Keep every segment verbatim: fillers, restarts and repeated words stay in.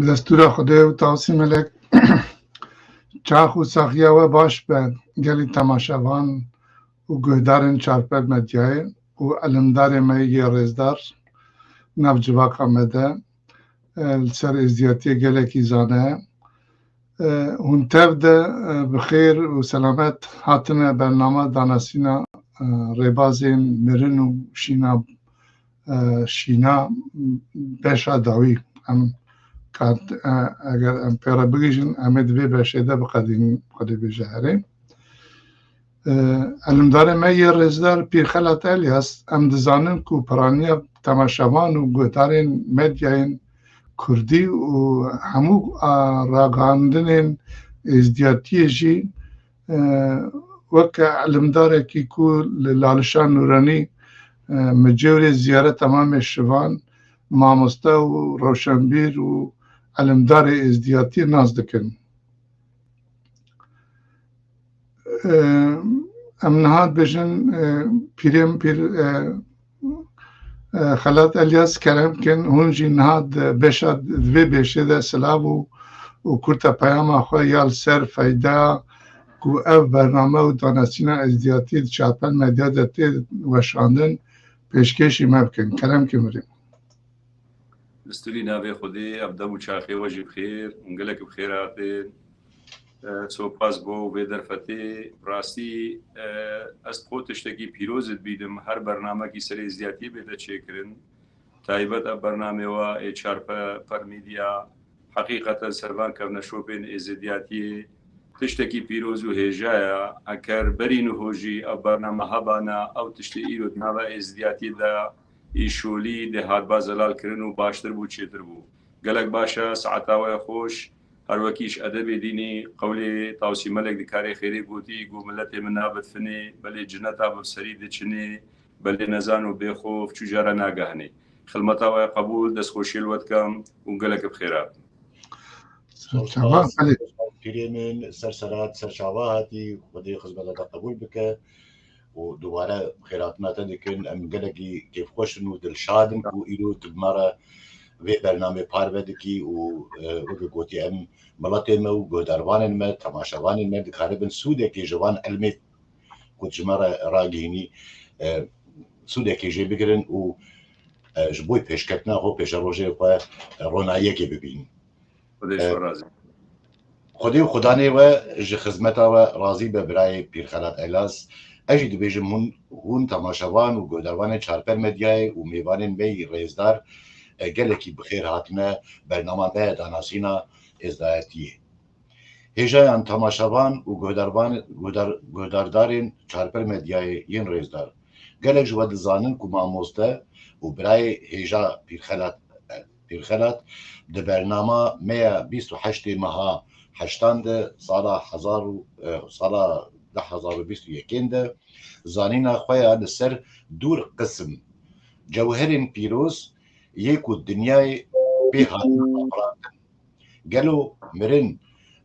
Destûra Xwedê û Tawsî Melek. Çax û saxiya we baş be, gelî temaşevan û guhdarên Çarpel Medyayê û elimdarê me yê rêzdar nav civaka me de, e, li ser êzdiyatiyê gelekî zane. E, hûn tev de, e, bi xêr û selamet hatine bernama danasîna, e, rêbazên mirin û şîna, e, şîna beşa dawî. Em kat, e, eger em pê re bigihîjin, em ê di vê beşê de biqedînin, Xwedê bêje herê. E, elimdarê me yê rêzdar Pîr Xelat Elyas, em dizanin ku piraniya temaşevan û guhdarên medyayên kurdî û hemû, a, ragihandinên êzdiyatiyê jî, e, weke elimdarekî ku li Lalişa Nûranî, e, micêwrê ziyareta Mamê Şivan, mamoste û rewşenbîr û elimdarê êzdiyatiyê nas dikin. E, em niha dibêjin, e, pîrê min pîr, e, e, Xelat Elyas, kerem kin, hûn jî niha di beşa, di vê beşê de silav û, û kurte peyama xwe ya li ser feyda ku ev bername û danasîna êzdiyatî di Çarpel Medya de tê weşandin, pêşkêşî me bikin. Kerem kin birî. Li stûrî navê Xwedê, ev dem û çaxê we jî bi xêr û gelek bi xêr hatin. E, sopas bo vê derfetê. Rastî, e, ez xwe tiştekî pîroz dibînim. Her bernamekî serê êzdiyatiyê bête çêkirin. Taybet ev bernamê we ê Çarpe-, per Media, heqîqeten servan kevneşopên êzdiyatiyê tiştekî pîroz û hêja ye. Eker berî niho jî ev bername hebana, ew tiştê îro di nava êzdiyatiyê de îşolî dê hatba zelalkirin û baştir bû, çêtir bû. Gelek baş e, saeta we xweş. Her wekî ji edebê dînî qewlê Tawsî Melek dikarê xêrê gotî, got, miletê min nabit finê, belê cineta bi serî diçinê, belê nezan û bêxof çû cara nagehinê. Xilmeta we qebûl, destxweşiyê li we dikim û gelek bi xêr hatin. Serçava, belê. Pîrê min, ser serat, serçava hatî, Xwedê xizmeta te qebûl bike û dubare xêrhatina te dikin. Em gelekî kêfxweş in û dilşad in ku îro tu bi me re vê bernamê parve dikî û, e, weke gotî em miletê me û guhdarvanên me, temaşevanên me dikaribin sûdekê ji van ilmê ku tu ji me re ragihînî, e, sûdekê jê bigirin û, e, ji bo pêşketina xwe, pêşerojê xwe, e, ronahiyekê bibînin. Xwedê ji we razî. Xwedê û xudanê we ji xizmeta we razî be birayê Pîr Xelat Elas. Ez jî dibêjim hûn, hûn temaşevan û guhdarvanên Çarper Medyayê û mêvanên me yî rêzdar, e, gelekî bi xêr hatine bernama me ya danasîna êzdayetiyê. Hêjayan temaşevan û guhdarvan, guhdar, guhdardarên Çarper Medyayê yên rêzdar. Gelek ji we dizanin ku mamoste û birayê hêja Pîr Xelat, Pîr Xelat di bernama me ya bîst û heştê meha heştan de sala hezar û, e, sala du hezar û bîst û yekên de zanîna xwe ya li ser dûr qisim, cewherên pîroz yê ku dinyayê pê hatine afirandin. Gelo mirin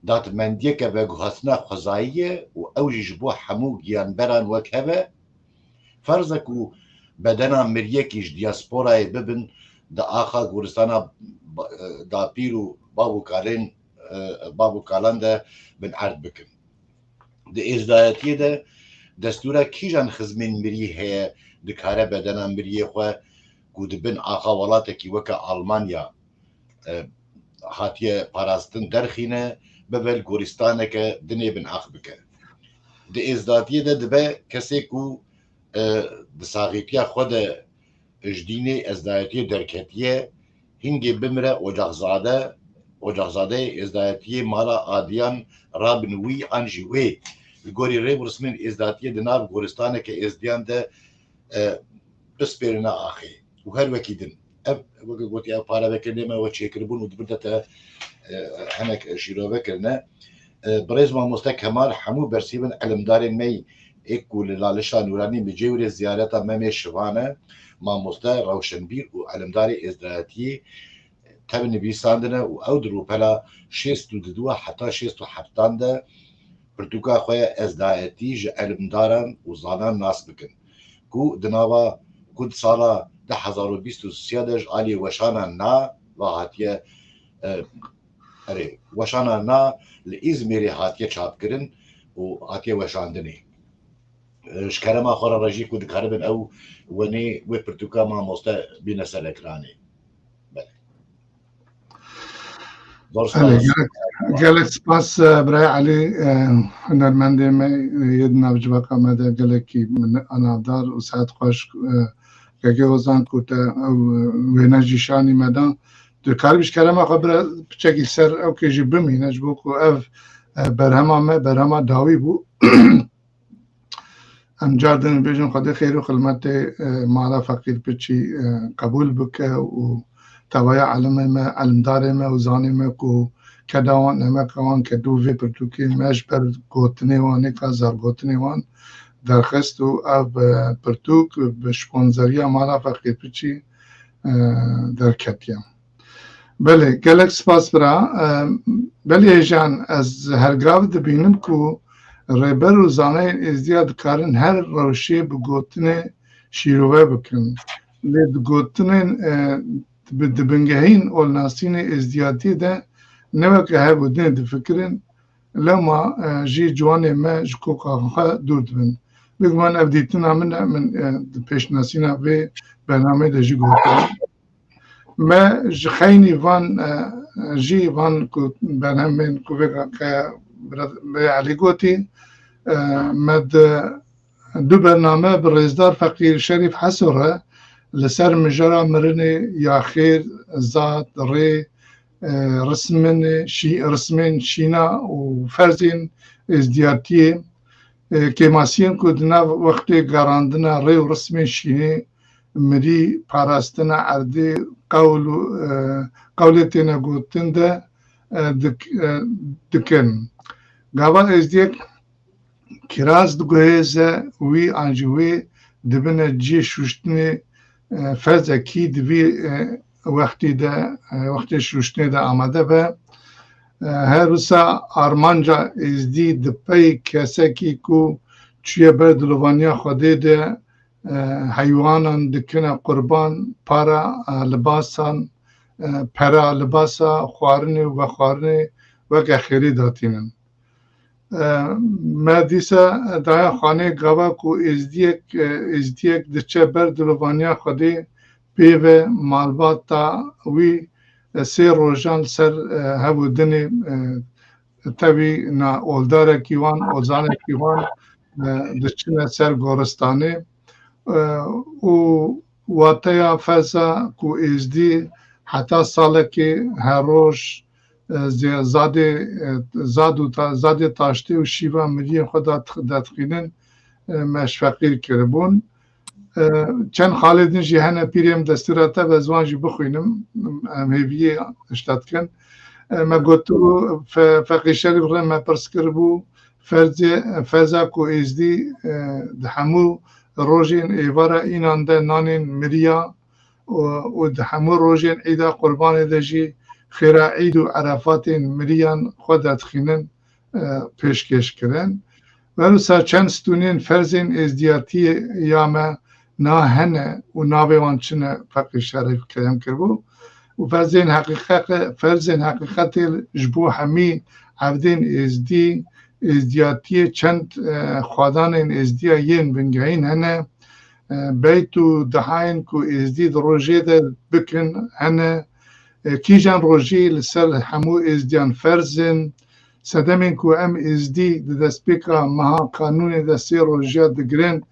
datmendiyeke veguhastina xwezayî ye û ew jî ji bo hemû giyanberan wek hev e? Ferz e ku bedena miriyekî ji diyasporayê bibin di axa goristana ba-, dapîr û bav û kalên, e, bav û kalan de bin erd bikin. Di êzdayetiyê de destûra kîjan xizmên mirî heye dikare bedena miriyê xwe ku di bin axa welatekî weke Almanya, e, hatiye parastin derxîne, bibe li gorîstaneke dinê bin ax bike. Di êzdatiyê de dibe kesê ku, e, di saxîtiya xwe de ji dînê êzdayetiyê derketiye, hingê bimire ocaxzade, ocaxzadeyê êzdayetiyê mala adiyan rabin wî an jî wê. Li gorî rê û rismên êzdatiyê di nav goristaneke êzdiyan de, e, bispêrine axê û her wekî din. Ev, weke gotî, ev parvekirinê me we çêkiribûn û di vir de te, e, hinek şîrove kirine. E, birêz mamoste Kemal hemû bersîvin elimdarên me yî ê ku li Lalişa Nûranî micêwirê ziyareta Memê Şivan e, mamoste, rewşenbîr û elimdarê êzdayetiyê tev nivîsandine û ew di rûpela şêst û du heta şêst û heftan de pirtûka xwe ya Êzdayetî ji elimdaran û zanan nas bikin, ku di nava, ku di sala du hezar û bîst û sê de ji aliyê weşana na ve hatiye E, erê, weşana na li Îzmîrê hatiye çapkirin û hatiye weşandinê. E, ji kerema xwe re re jî ku dikaribin ew wenê wê pirtûka mamoste bîne ser ekranê. Belê. Zor Belê, spas. Gelek, gelek spas, e, Birayê Elî, e, hunermendê me, e, yê di nav civaka me de gelekî min anavdar û saet xweş, e, Keke Ozan ku te ew, e, wêne jî şanî me da. Dikarî ji kerema xwe bira piçekî ser ew kê jî bimîne, ji bo ku ev, e, berhema me, berhema dawî bû. Em car din bêjin Xwedê xêr û xilmetê, e, mala Feqîr Piçî, e, qebûl bike û tevaya elimê me, elimdarê me û zanê me ku keda wan, emeka wan, kedû vê pirtûkê me ji ber gotinê wan, nêka zergotinê wan derxist û ev, e, pirtûk bi sponseriya mala Feqîr Piçî, e, derketiye. Belê, gelek spas bira. Em, belê hêjan, ez hergav dibînim ku rêber û zanayên êzdiya dikarin her rewşê bi gotinê şîrove bikin. Lê di gotinên, e, bi, di bingehîn olnasînê êzdiyatiyê de ne weke hev û dinê difikirin, lewma, e, jî ciwanê me ji koka xwe dûr dibin. Bêguman ev dîtina min e, min, e, di pêşnasîna vê bernameyê de jî gotiye. Me ji xeynî van, e, jî van ku berhemên ku vê ke bira-, Birê Elî gotî, e, me di du bername bi rêzdar Feqîr Şerîf Heso re li ser mijara mirinê ya xêr, zad, rê, e, rismên şî-, rismên şîna û ferzên êzdiyatiyê, e, kêmasiyên ku di nav wextê gerandina rê û rismên şînê mirî, parastina erdê, qewl û, e, qewlê têne gotin de, e, dik-, e, dikin. Gava êzdiyek kiraz diguhêze wî an jî wê dibine cihê şûştinê, e, ferzekî di vî, e, wextî de, e, wextê şûştinê de amade be. E, her wisa armanca êzdî di pey kesekî ku çûye ber dilovaniya Xwedê de, e, heywanan dikine qurban, para, e, libasan, e, pera libasa xwarinê û vexwarinê weke xêrê datînin. E, me dîsa daye xanê gava ku êzdiyek, e, êzdiyek diçe ber dilovaniya Xwedê, pê ve malbata wî, e, sê rojan li ser, e, hev û dinê, e, tevî na oldarekî wan, ozanekî wan, e, diçine ser goristanê. E, û wateya ferza ku êzdî heta salekê her roj, e, zê-, zadê, e, zad û ta-, zadê taştê û şîva miriyên xwe dat-, dadixînin, e, me ji feqîr kiribûn. E, çend xalê din jî hene, pîrê min destûra te be, ez wan jî bixwînim, em hêviyê ji te dikin. E, me gotibû, Fe-, Feqî Şerîf re me pirs kiribû, ferzê, ferza ku êzdî, e, di hemû rojên êvara înan de nanên miriya û, û di hemû rojên Îda Qurbanê de jî xêra Îd û Erefatên miriyan xwe dadixînin, e, pêşkêş kirin. Wewsa çend stûnên ferzên êzdiyatiyê ya me na hene û navê wan çi ne, Feqî Şerîf kerem kiribû. Û ferzên heqîqe-, ferzên heqîqetê ji bo hemî evdên êzdî, êzdiyatiyê çend, e, xwedanên êzdiya yên bingehîn hene. E, beyt û dihayên ku êzdî di rojê de bikin hene. E, kîjan rojî li ser hemû êzdiyan ferz in? Sedemên ku em êzdî di destpêka meha kanûnê de sê rojiya digirin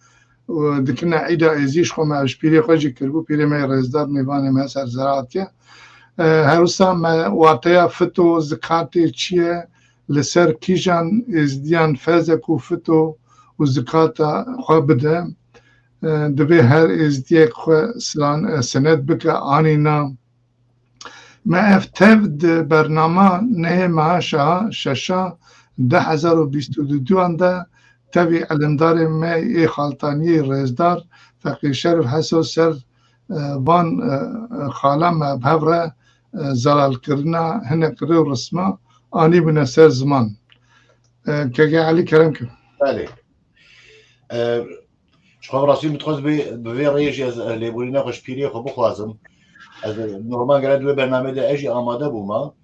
û dikine Îda Êzî, ji xwe me ev ji pîrê xwe jî kiribû, pîrê me yê rêzdar mêvanê me ser zera hatiye. E, her wisa me wateya fito, zikatê çi ye, li ser kîjan êzdiyan ferz e ku fito û zikata xwe bide. E, divê her êzdiyek xwe silan-, e, senet bike anî na. Me ev tev di bernama nehê meha şeha, şeşa, du hezar û bîst û duan de tevî elimdarê me yê Xaltaniyê rêzdar Feqîr Şerif Heso ser, e, van, e, e, xala me bi hev re, e, zelalkirina hinek rê û risma anîbûne ser ziman. E, Keke Elî, kerem ke. Belê. E, ji xwe bi rastî min dixwest bi, bi vê rêyê jî ez, e, lêborîna xwe ji pîrê xwe bixwazim. Ez normal gere di wê bernamê de ez jî amade bûma.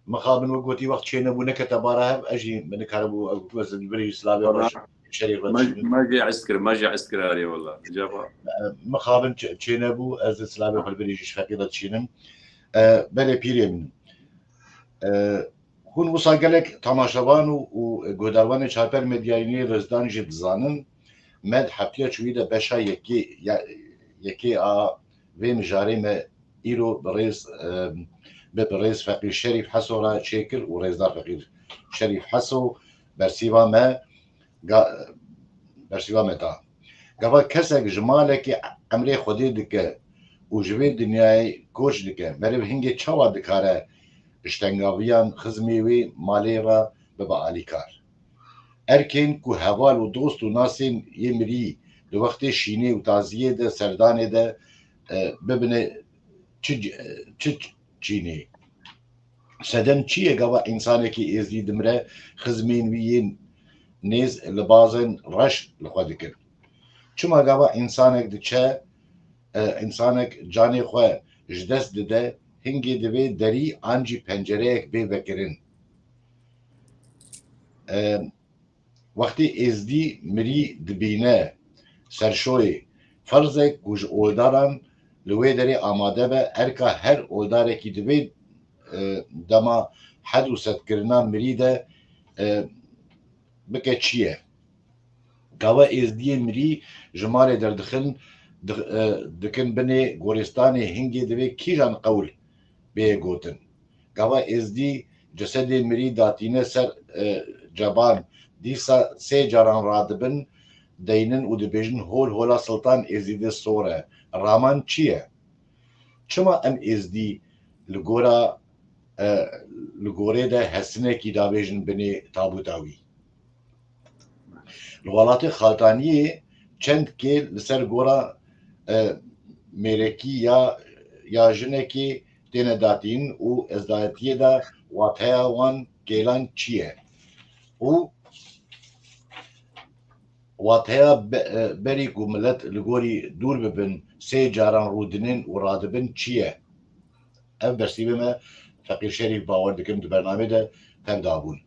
Mixabin wek gotî wext çênebû nekete bara hev, ez jî min nikaribû, ez li vir jî silavê xwe Valla, şerîf me, me jî est kir, me jî est kir arê wela. Ceva. Mixabin çê-, çênebû, ez silavê xwe li vir jî ji feqî re dişînim. E, belê pîrê min. E, hûn wisa gelek temaşevan û, û guhdarvanê Çarpel Medyayî nê Rêzdan jî dizanin. Me di heftiya çûyî de beşa yekê, ya, yekê a vê mijarê me îro bi rêz, e, bi, bi rêz Feqîr Şerîf Heso re çêkir û rêzdar Feqîr Şerîf Heso bersîva me ga-, bersîva me da. Gava kesek ji malekî emrê Xwedê dike û ji vê dinyayê koç dike, meriv hingê çawa dikare ji tengaviyan xizmê wê malê re bibe alîkar? Erkên ku heval û dost û nasên yê mirî di wextê şînê û taziyê de, serdanê de, e, bibine çi, çi çînê? Sedem çi ye gava însanekî êzdî dimire, xizmên wî yên nêz li bazên reş li xwe dikin? Çima gava însanek diçe, e, însanek canê xwe ji dest dide, hingê divê derî an jî pencereyek bê vekirin? E, Wextê êzdî mirî dibîne serşoyê, ferz e ku ji oldaran li wê derê amade be, erka her oldarekî di vê, e, dema hed û sedkirina mirî de, e, bike çi ye? Gava êzdiyê mirî ji malê derdixin, di-, e, dikin binê gorîstanê, hingê divê kîjan qewl bê gotin? Gava êzdî cesedê mirî datîne ser, e, ceban, dîsa sê caran radibin, deynin û dibêjin, "Hol hola Siltan Êzîdê sor e." Raman çi ye? Çima em êzdî li gora, e, li gorê de hesinekî davêjin binê tabûta wî? Li welatê Xaltaniyê çend kêl li ser gora, e, mêrekî ya, ya jinekê têne datîn û êzdayetiyê de wateya wan kêlan çi ye? Û wateya be-, e, berî ku milet li gorî dûr bibin, sê caran rûdinin û radibin çi ye? Ev bersîvê me Feqîr Şerîf, bawer dikim di bernamê de tev dabûn.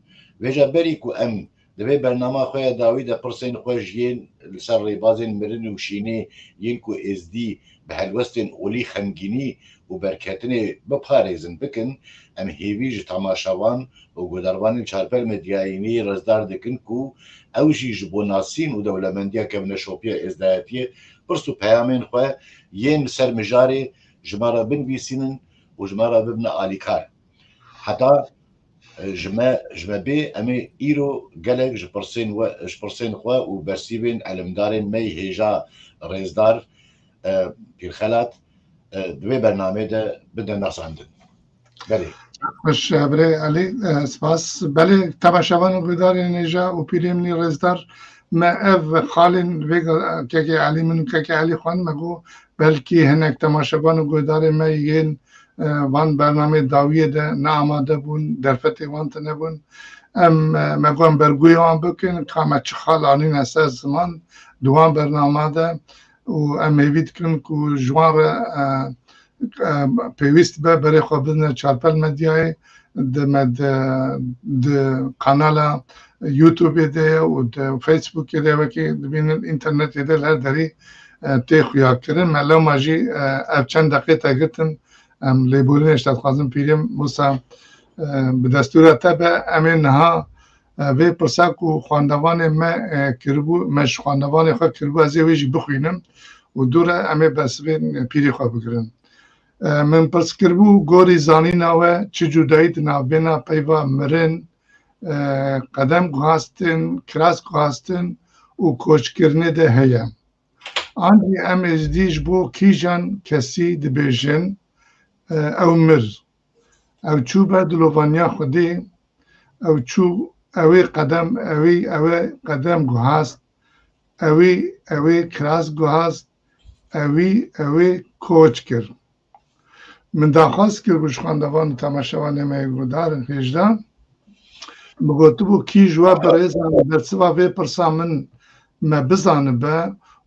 Vêca berî ku em di vê bernama xwe ya dawî de pirsên xwe ji yên li ser rêbazên mirin û şînê yên ku êzdî bi helwestên olî xemgînî û berketinê biparêzin bikin, em hêvî ji temaşevan û guhdarvanên Çarpel Medyayî nê Rêzdar dikin ku ew jî ji bo nasîn û dewlemendiya kevneşopiya êzdayetiyê pirs û peyamên xwe yên li ser mijarê ji me re binivîsînin û ji me re bibine alîkar. Heta, e, ji me, ji me bê, em ê îro gelek ji pirsên we, ji pirsên xwe û bersîvên elimdarên me yê hêja rêzdar, e, Pîrxelat, e, di vê bernamê de bidin nasandin. Belê. Xweş, e, birê Elî, e, spas. Belê, temaşevan û guhdarên hêja û pîrê min ê rêzdar, me ev xalên vê ge-, kekê Elî min û kekê Elî xwend, me got, belkî hinek temaşevan û guhdarên me yên, e, van bernameyê dawiyê de ne amade bûn, derfetê wan tune bûn. Em, e, me got em bergûyê wan bikin, ka me çi xal anîne ser ziman, di wan bernama de û em hêvî dikin ku ji wan re, e, e, pêwîst be berê xwe bidine Çarpel Medyayê, di me di, di kanala YouTubeê de ye û di Facebookê de wekî dibînin, înternetê de li her derî, e, tê xuyakirin. Me lewma jî, e, ev çend deqê te girtin, em lêborînê ji te dixwazin pîrê min, wisa, e, bi destûra te be, em ê niha, e, vê pirsa ku xwendevanê me, e, kiribû, me ji xwendevanê xwe kiribû, ez ê wê jî bixwînim û dû re em ê bersivên pîrê xwe bigirin. E, min pirs kiribû, gorî zanîna we çi cudayî di navbêna peyva mirin, e, qedem guhastin, kiras guhastin û koçkirinê de heye? An jî em êzdî ji bo kîjan kesî dibêjin, e, ew mir? Ew çû be dilovaniya Xwedê, ew çû, ew ê qedem, ew ê, ew ê qedem guhast, ew ê, ew ê kiras guhast, ew ê, ew ê koç kir. Min daxwaz kiribû ji xwendevan û temaşevanê me yê guhdar ên hêjda, min gotibû, kî ji we bi rêzan bersiva vê pirsa min me bizanibe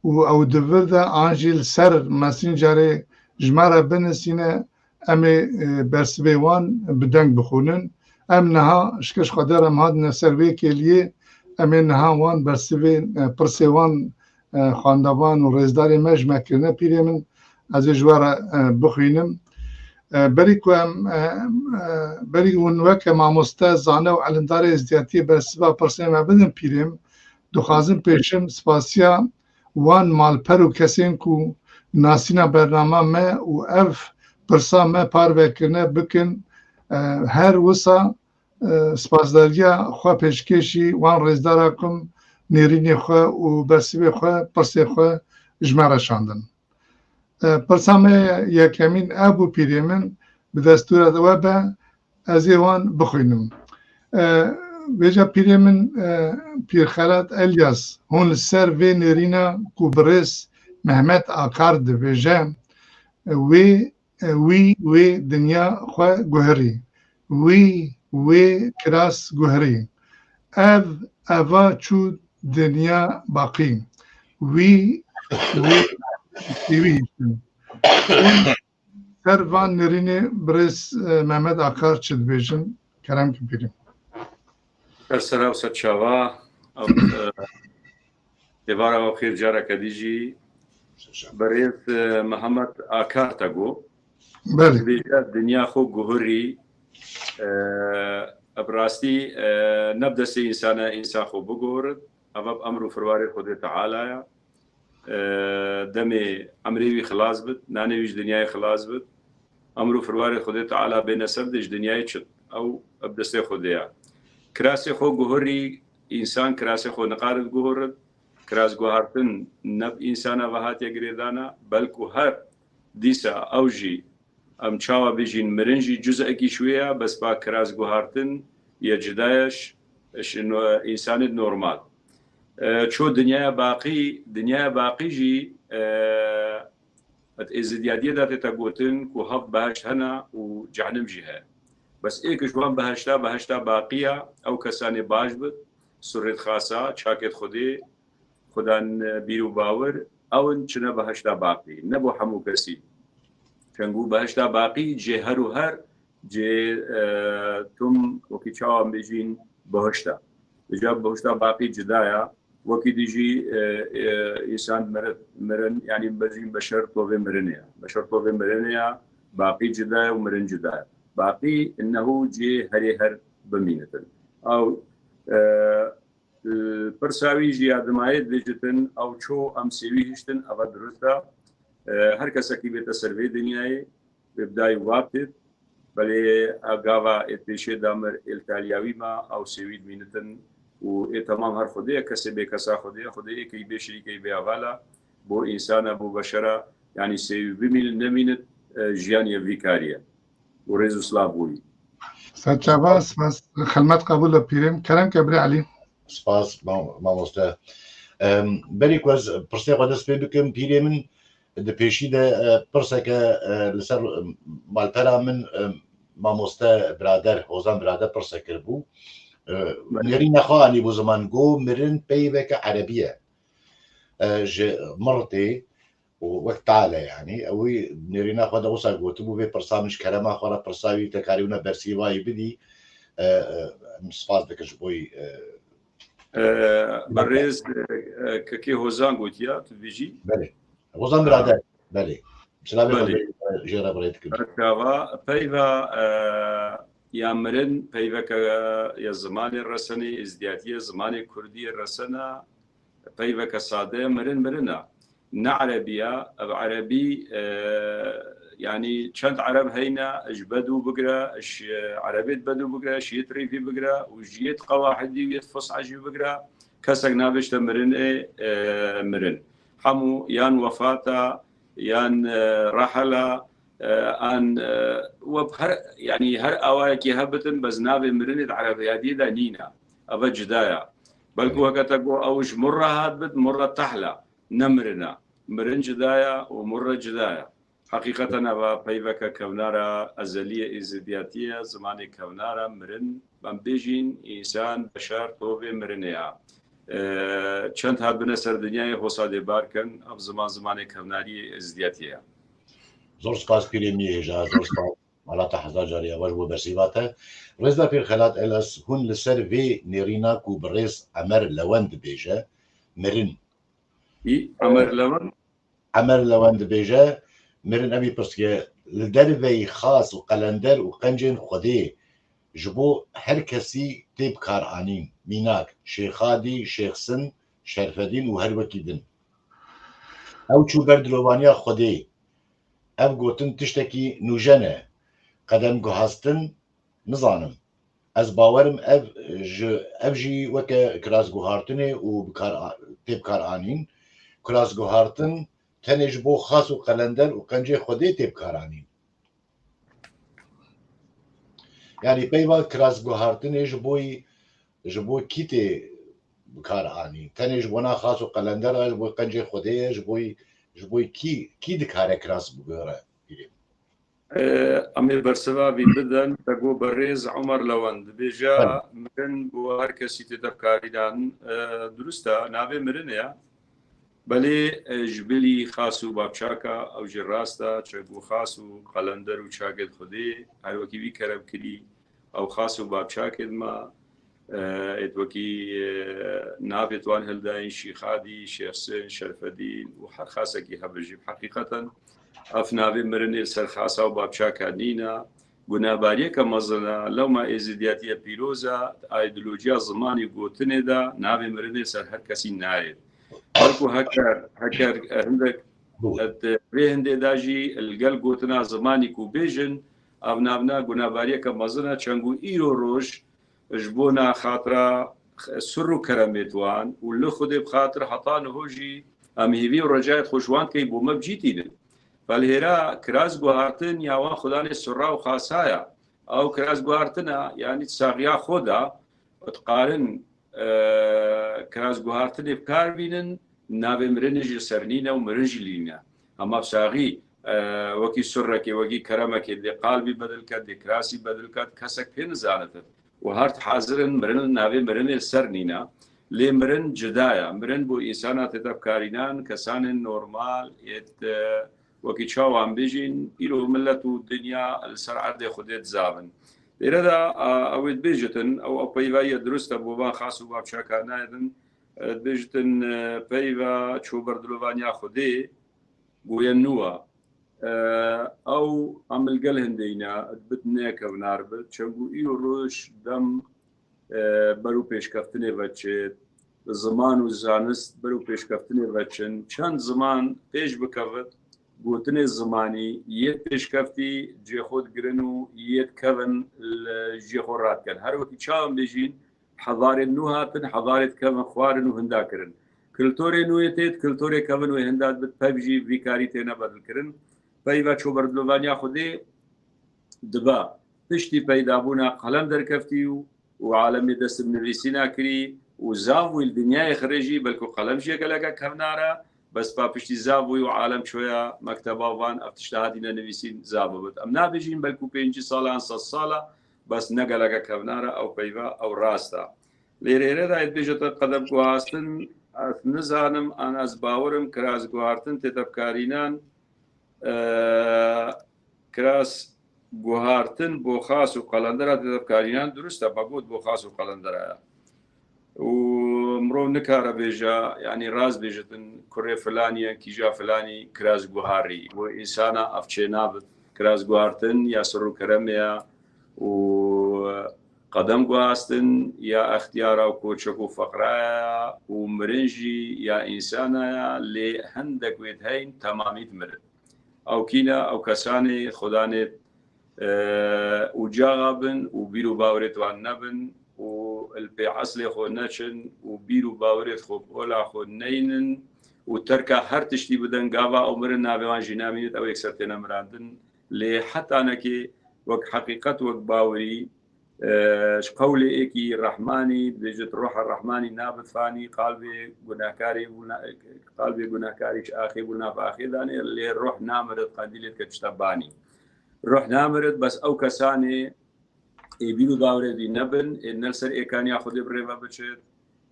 û ew di vir de an jî li ser Messengerê ji me re binusîne, em ê, e, bersivê wan bi deng bixwînin. Em niha ji keş Xwedê re em hatine ser vê kêliyê, em ê niha wan bersivê, e, pirsê wan, e, xwendevan û rêzdarê me ji me kirine, pîrê min, ez ê ji we re, e, bixwînim. E, berî ku em, e, e, berî hûn weke mamoste, zane û elimdarê êzdiyatiyê bersiva pirsê me bidin pîrê min, dixwazim pêşim spasiya wan malper û kesên ku nasîna bernama me û ev pirsa me parve kirine bikin. E, her wisa, e, spasdariya xwe pêşkêşî wan rêzdara ku nêrînê xwe û bersivê xwe, pirsê xwe ji me re şandin. E, pirsa me yekemîn ev bû, pîrê min, bi destûra we be, ez ê wan bixwînim. E, vêca pîrê min, e, Pîr Xelat Elyas, hûn li ser vê nêrîna ku birêz Mehmet Akar dibêje, e, wê, e, wî wê dinya xwe guherî, wî wê kiras guherî. Ev, eva çû dinya baqî. Wî, wî, wî, wî. Ser van nêrînê birêz, e, Mehmet Akar çi dibêjin? Kerem ki pîrî. Ser sera û ser çava. Ev, e, êvara we xêr careke dî jî. Birêz, e, Mehmet Akar te got. Belê. Dibêje dinya xwe guhurî, e, bi rastî, e, ne bi destê însan e, însan xwe biguhurît. Ev bi emr û firwarê Xwedê Teala ye. E, demê emrê wî xilas bit, nanê wî ji dinyayê xilas bit. Emr û firwarê Xwedê Teala bêne ser dê ji dinyayê çit. Ew bi destê Xwedê ye. Kirasê xwe guhurî, însan kirasê xwe nikarit guhurit. Kiras guhartin ne bi însana ve hatiye girêdana, belku her dîsa ew jî, em çawa bijîn, mirin jî cuzekî ji wê ye, bes ba kiras guhartin ye cuda ye, ş-, ş-, no-, însanê normal. E, ço dinyaya baqî, dinyaya baqî jî, e, et êzidiyadiyê de tête gotin ku heft behişt hene û cehennem jî heye. Bes ê ku ji wan behişta, behişta baqî ye, ew kesanê baş bit, surêt xasa, çakêt Xwedê, Xudan, e, bîr û bawir, ew in çine behişta baqî. Ne bo hemû kesî. Çengû behişta baqî cê her û her cê, e, tum wekî çawa em bêjîn behişta. Îca behişta baqî cuda ya. Wekî dî jî, e, e, însan miri-, mirin, yanî bêjîn beşer tovê mirinê ya. Beşer tovê mirinê ya, baqî cuda ya û mirin cuda ya. Baqî innehu cê herê her bimînitin. Ew, e, Pirsa wî jî ya dimayê dibêjitin, ew ço em sêwî hiştin, eva dirust e. E, her kesekî bête ser vê dinyayê, wê bi dayî û bab têt. Belê e gava ê pêşê de mir êl taliyawî ma, ew sêwî dimînitin û ê temam her Xwedê ye, kesê bê kesa Xwedê ye, Xwedê ê key bê şirîkey bê avala, bo însana, bo beşera, yanî sêwî bimînit, nemînit, e, jiyan ye vî karî ye. û rêz û silav bo wî. Serçava, spas, xilmet qebûl e pîrê min. Kerem ke birê Elî. Spas, mam-, mamoste. Em, berî ku ez pirsê xwe dest pê bikim, pîrê min di pêşî de, e, pirseke, e, li ser, e, malpera min, e, mamoste birader, Hozan birader pirsek kiribû. E, nêrîna xwe anîbû ziman, got mirin peyveke erebî ye. E, ji mirtê û wek tale, yanî, ewî nêrîna xwe de wisa gotibû, vê pirsa min ji kerema xwe re pirsa wî te karî wina bersîvayî bidî, e, e, em spas dikin ji bo wî, e, E, Birêz, e, e, Kekê Hozan gotiya, tu dibêjî? Belê. Hozan birader, belê. Silavê xwe belê jê re birê dikin. Çava, peyva, e, ya mirin, peyveke ya zimanê resenê, êzdiyatiyê, zimanê kurdiyê resena, peyveke sade, mirin mirin e. Ne erebî ye, ev erebî, e, yanî çend ereb heyne, ji bedû bigire, ji erebêt bedû bigire, ji yêt rîfî bigire û ji yêt qewahidî û yêt fusha jî bigire, kesek nabêjte mirin ê, e, mirin. Hemû yan wefat e, yan, e, rehel e, e, an, e, we her, yanî her awayekî hebitin, bes navê mirinê di erebiyadiyê de nîne. Ev e cuda ye. Belku heke te got ew ji murre hat bit, murre tehl e, ne mirin e. Mirin cuda ye û murre cuda ye. Heqîqeten ev e peyveke kevnar e, ezelî ye, êzidiyatî ye, zimanê kevnar e, mirin, em bêjîn, însan, beşer, tovê mirinê ye. E, çend hatibine ser dinyayê, hosa dê bar kin, ev ziman zimanê kevnarî ye, êzidiyatî ye. Zor spas pîrê min hêja, zor spas. Mala te hezar carî ava ji bo bersîva te. Rêzda pîr Xelat Eles, hûn li ser vê nêrîna ku bi rêz Emer Lewend dibêje, mirin. Î, Emer Lewend? Emer Lewend dibêje, mirin, evî pirsike, li derveyî xas û qelender û qencên Xwedê ji bo her kesî tê bikaranîn. Mînak, Şêxadî, Şêxsin, Şerfedîn û her wekî din. Ew çû ber dilovaniya Xwedê. Ev gotin tiştekî nûjen e. Qedem guhastin, nizanim. Ez bawerim ev ji, ev jî weke kirasguhartinê û bikar a-, tê bikaranîn. Kirasguhartin tenê ji bo xas û qelender û qencê Xwedê tê bikaranîn. Yanî peyva kirasguhartinê ji boyî, ji bo kî tê bikaranîn? Tenê ji bona xas û qelender e, ji bo qencê Xwedê ye, ji boyî, ji boyî kî, kî dikare kiras bigore? Pîrê min. Em ê bersiva vî bidin, te got berêz Omer Lewend dibêje, Belê. Mirin bo her kesî tê tevkarînan, e, durust e, navê mirin e. Belê, e, ji bilî xas û bapçaka, ew jî rast e, çek û xas û qelender û çakêt Xwedê, her wekî vî kerem kirî, ew xas û bapçakêt me, e, êt wekî, e, navêt wan hildayîn, Şîxadî, Şêxsin, Şerfedîn û her xasekî hebe jî. Heqîqeten, ev navê mirinê li ser xasa û bapçaka nîne, gunabariyeke mezin e, lewma êzidiyatiye pîroz e, di aydolojiya zimanî gotinê de navê mirinê ser her kesî nayê. Belku heker, heker, e, hindek, Bû. e, di vê hindê de jî li gel gotina zimanî ku bêjin, ev navna gunabariyeke mezin e, çend ku îro roj ji bona xatira sir û keremêt wan û li Xwedê bi xatir heta niho jî em hêvî û recayet xwe ji wan dikeyin bo me bi cî tînin. Velhêra kiras guhartin ya wan xudanê sirra û xasa ya. Ew kiras guhartina, yanî saxiya xwe da, dikarin, e, kiras guhartinê bi kar bînin, navê mirinê jî li ser nîne û mirin jî lîne. Hema saxî, e, wekî sirrekê, wekî keremekê dê qalbî bedil ket, dê kirasî bedil ket, kesek pê nizanetin. Û her hazir in mirin, navê mirinê li ser nîne. Lê mirin cida ye. Mirin bo însana tê tevkarînan, kesanên normal, êt, e, wekî çawan bêjîn, îro milet û dinya li ser erdê Xwedê dizavin. Lêre de, a, ew ê dibêjitin, ew, ew peyva ye dirust e, bo van xas û bapçaka nayedin, e, dibêjitin, e, peyva çû ber dilovaniya Xwedê, goye nû e. E, ew em li gel hindeyne, dibit ne kevnar bit, çend ku îro roj dem e, ber û pêşkeftinê veçêt, ziman û zanist ber û pêşkeftinê veçin, çend ziman pêş bikevit, gotinê zimanî yê pêşkeftî cê xwe digirin û yê dikevin li cê xwe radikin. Her wekî çawan bêjîn, hedarên nû hatin, hedarê dikevin xwarin û hinda kirin. Kulturê nû yê têt, kulturê kevin wê hinda dibit, pev jî vî karî têne bedilkirin. Peyva çû ber dilovaniya Xwedê dibe. Piştî peydabûna qelem derkeftî û, û alemê dest bi nivîsîna kirî û zav wî li dinyayê xirê jî, belku qelem jî geleke kevnar e, bes pa piştî zav wî û alem çoya mekteba van, ev tişta hatîne nivîsîn zav bibit. Em nabêjîn belku pêncî sala an sed sala, bes ne geleke kevnar e, ew peyva, ew rast e. Lê rêre de dibêje te qedem guhastin, ez nizanim, an ez bawerim, kiras guhartin tê tevkarînan, e, kiras guhartin bo xas û qelendera tê tevkarînan dirust e, me got bo xas û qelendera ye. Û mirov nikare bêje, yanî rast bêjitin, kurê filanî ye, kîja filanî kiras guharî. Bo însana ev çê nabit. Kiras guhartin ya sir û keremê ye û qedem guhastin ya extiyara û koçek û feqraya û mirin jî ya însana ya, lê hindek wê diheyn temamî dimirin. Ew kî ne? Ew kesanê xudanê, e, ucaxa bin û bîr û bawerêt wan nebin û li pê eslê xwe neçin û bîr û bawerêt xwe bi ola xwe neynin û terka her tiştî bidin, gava ew mirin navê wan jî namînit, ew yekser têne mirandin. Lê hetanekê wek heqîqet, wek bawerî, e, ji qewlê êkî Rehmanî, dibêjit, Ruha Rehmanî nabit fanî, qalbê gunakarê bû na-, qalbê gunakarî ji axê bû nav axê danê, lê ruh namirit, qendîlê dike çita banî. Ruh namirit, bes ew kesanê ê bîr û bawerê dî nebin, ê ne li ser êkaniya Xwedê bi rê ve biçit,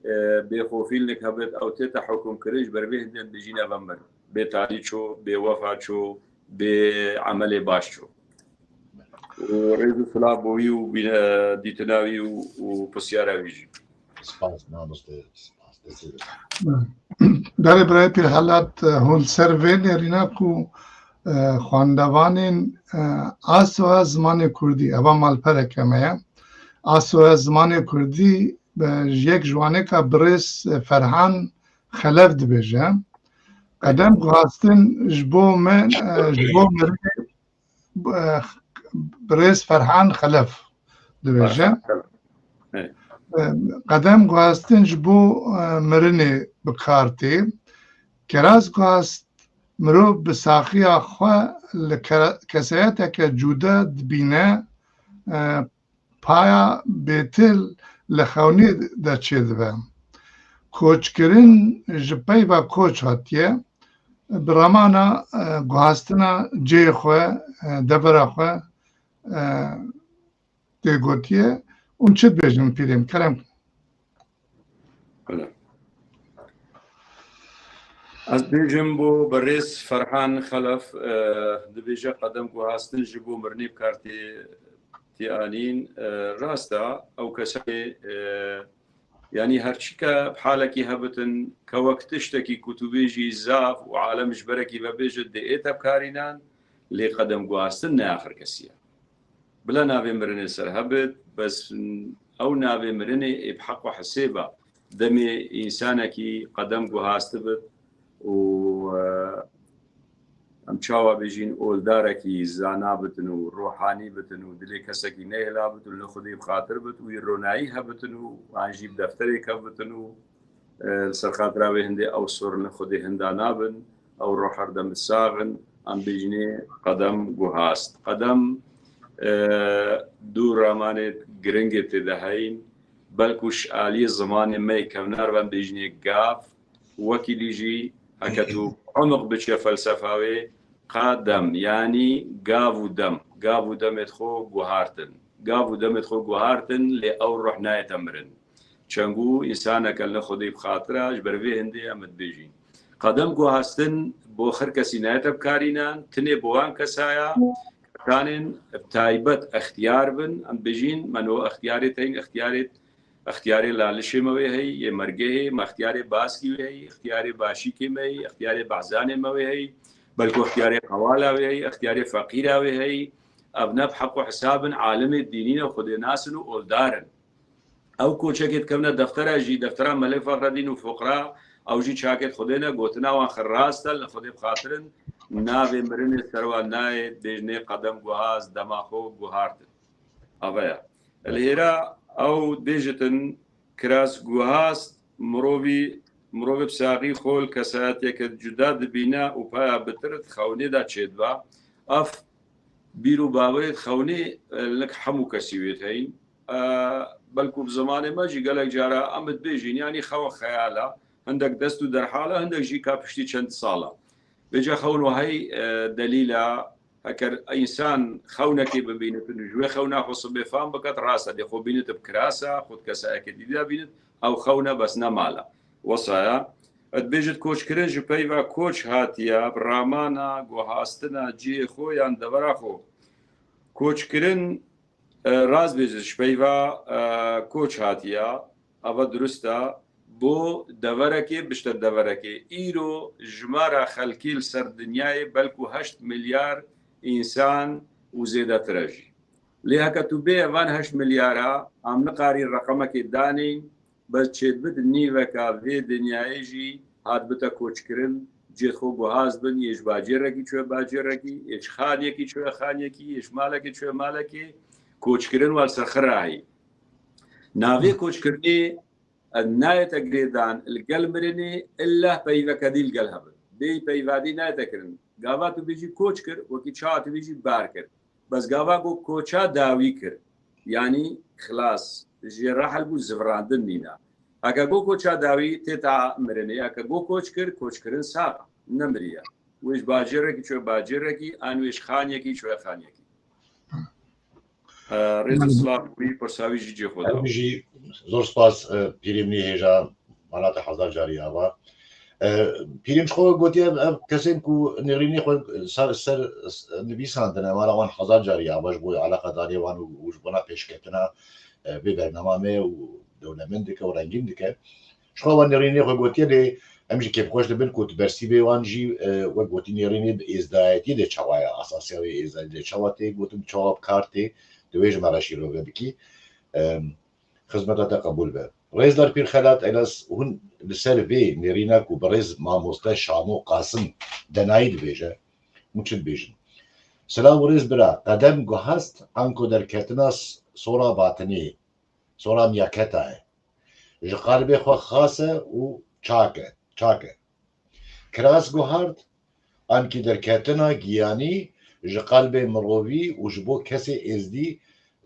e, bêxofîlnik hebit, ew tête hukimkirin, ji ber vê hindên dijîne ve mir. Bêtalî çû, bêwefa çû, bê emelê baş çû. Û rêz û silav bo wî û bîne dîtina wî û, û pisyara wî jî. Spas, mamoste, spas. Belê birayê Pîrhelat, e, hûn ser vê nêrîna ku, e, xwendevanên, e, asoya zimanê kurdî, eva malpereke me ye. Asoya zimanê kurdî, e, ji yek ji waneka birêz, e, Ferhan Xelef dibêje. Qedem guhastin ji bo me, e, ji bo mirinê, e, birêz Ferhan Xelef dibêje. Ferhan Xelef. Evet. E, qedem guhastin ji bo, e, mirinê bi kar tê. Kiras guhast mirov bi saxiya xwe li ke-, kesayeteke cuda dibîne, e, paya bêtir li xewnê de çêdibe. Koçkirin ji peyva koç hatiye, bi ramana, e, guhastina cihê xwe, e, devera xwe, e, tê gotiye. Hûn çi dibêjin pîrên? Kerem. Öyle. Ez bêjim bo birêz Ferhan Xelef, e, dibêje qedem guhastin ji bo mirinê bi kar tê, tê anîn. E, rast e, ew kesayê, e, yanî her çi ke bi halekî hebitin, ke wek tiştekî ku tu bêjî zaf û alem ji berekî ve bêje dê ête bikarînan, lê qedem guhastin ne axir kesî ye. Bila navê mirinê ser hebit, bes ew navê mirinê ê bi heq û hesêba demê însanekî qedem guhastibit û, e, em çawa bêjîn, oldarekî zana bitin û ruhanî bitin û dilê kesekî nehêla bitin û li Xwedê bi xatir bit û wî ronayî hebitin û an jî bi defterê kevitin û, e, li ser xatira wê hindê ew sorine Xwedê hinda nabin, ew ruh herdem bi sax in, em bêjinê qedem guhast. Qedem, e, du ramanê giringê tê de heyn, belkû ji aliyê zimanê me yê kevnar ve em bêjinê gav, wekî dî jî heke tu emuq biçe felsefa wê, qedem, yanî gav û dem, gav û demê xwe guhartin. Gav û demê xwe guhartin, lê ew ruh nayête mirin. Çengû însaneke li Xwedê bi xatira, ji ber vê hindê em dibêjin. Qedem guhastin bo her kesî nayête bikarînan, tenê bo wan kesaya, kesanên bi taybet extiyar bin, em dibêjin, me no extiyarê teyn, extiyarê, extiyarê lalişê me wê heyî, yê mergê heyî, me extiyarê baskî wê heyî, extiyarê başîkê me heyî, extiyarê behzanê me wê heyî, belkû extiyarê qewala wê heyî, extiyarê feqîra wê heyî. Ev ne bi heq û hesab in, alimê dînî ne, Xwedê nas in û oldar in. Ew koçekê dikevne deftera jî, deftera Melê Fexredîn û Fuqra, ew jî çakêt Xwedê ne, gotina wan xwe rast e, li Xwedê bi xatir in, navê mirinê ser wan nayê, bêjinê qedem guhast, dema xwe guhartin. Ava ya. Li hêra ew dibêjitin, kiras guhast, mirovî, mirovê bi saxî xwe li kesayetiyeke cuda dibîne û paya bitir di xewnê de çêdibe. Ev bîr û bawerê di xewnê, e, li hemû kesî wê heyîn. E, belkû bi zimanê me jî gelek cara em dibêjin, yanî xewn xeyal e, hindek dest û derhal e, hindek jî ka piştî çend sal e. Vêca xewn wahey, e, delîl e, heker însan xewnekê bibînit û ji wê xewna xwe sibê fam biket, rast e, dê xwe bînit bi kirasa, xwe di kesayeke dî de bînit, ew xewn e, bes ne mal e. Wesaya, dibêjit koçkirin ji peyva koç hatiye, bi ramana guhastina cihê xwe yan devera xwe. Koçkirin, e, rast bêjit, ji peyva, e, koç hatiye, ava durist e, bo deverekê, bişte deverekê. Îro jimara xelkê li ser dinyayê belkû heşt milyar însan û zêdetir e jî. Lê heke tu bê evan heşt milyara, em nikarî reqemekê danîn, bes çêdibit nîveka vê dinyayê jî hatibite koçkirin, cihê xwe guhaz bin, yê ji bacêrekî çûye bacêrekî, yê ji xaniyekî çûye xaniyekî, yê ji malekê çûye malekê, koçkirin wa li ser xwe rahî. Navê koçkirinê, e, nayête girêdan li gel mirinê, illa peyveke dî li gel hebin. Bêyî peyva dî nayête kirin. Gava tu bêjî koç kir, wekî çawa tu bêjî bar kir. Bes gava got koça dawî kir. Yanî xilas, jê rehil bû, zivirandin nîna. Heke got koça dawî tê ta mirinê, heke got koç kir, koçkirin sax, nemiriye. Wê ji bacêrekî çûye bacêrekî, an wê ji xaniyekî çûye xaniyekî. E, rêz û silav wî, pirsa wî jî cê xwe da. Ew jî zor spas, e, pîrê min ê hêja, mala te hezar carî ava. E, Pîrên ji xwe gotiye, ev, ev kesên ku nêrînê xwe ser, ser nivîsandine, mala wan hezar carî ya, ji bo eleqedariyê wan û, û ji bona pêşketina, e, vê bernama me û dewlemend dike û rengîn dike. Ji xwe wan nêrînê xwe gotiye, lê em jî kêfxweş dibin ku tu bersîvê wan jî, e, wek gotî nêrînê bi êzdayetiyê de çawa ye, asasiya wê êzdayetiyê de çawa tê gotin, çawa bi kar tê, tu wê ji me re şîrove bikî. E, Xizmeta te qebûl be. Rêzdar Pîr Xelat Elas, hûn li ser vê nêrîna ku bi rêz mamoste Şamo Qasim Denayî dibêje, hûn çi dibêjin? Silav û rêz bira, qedem guhast anku derketina s-, sora batinê, sora miyaketa ye. Ji qalbê xwe xas e û çak e, çak e. Kiras guhart, ankî derketina giyanî ji qalbê mirovî û ji bo kesê êzdî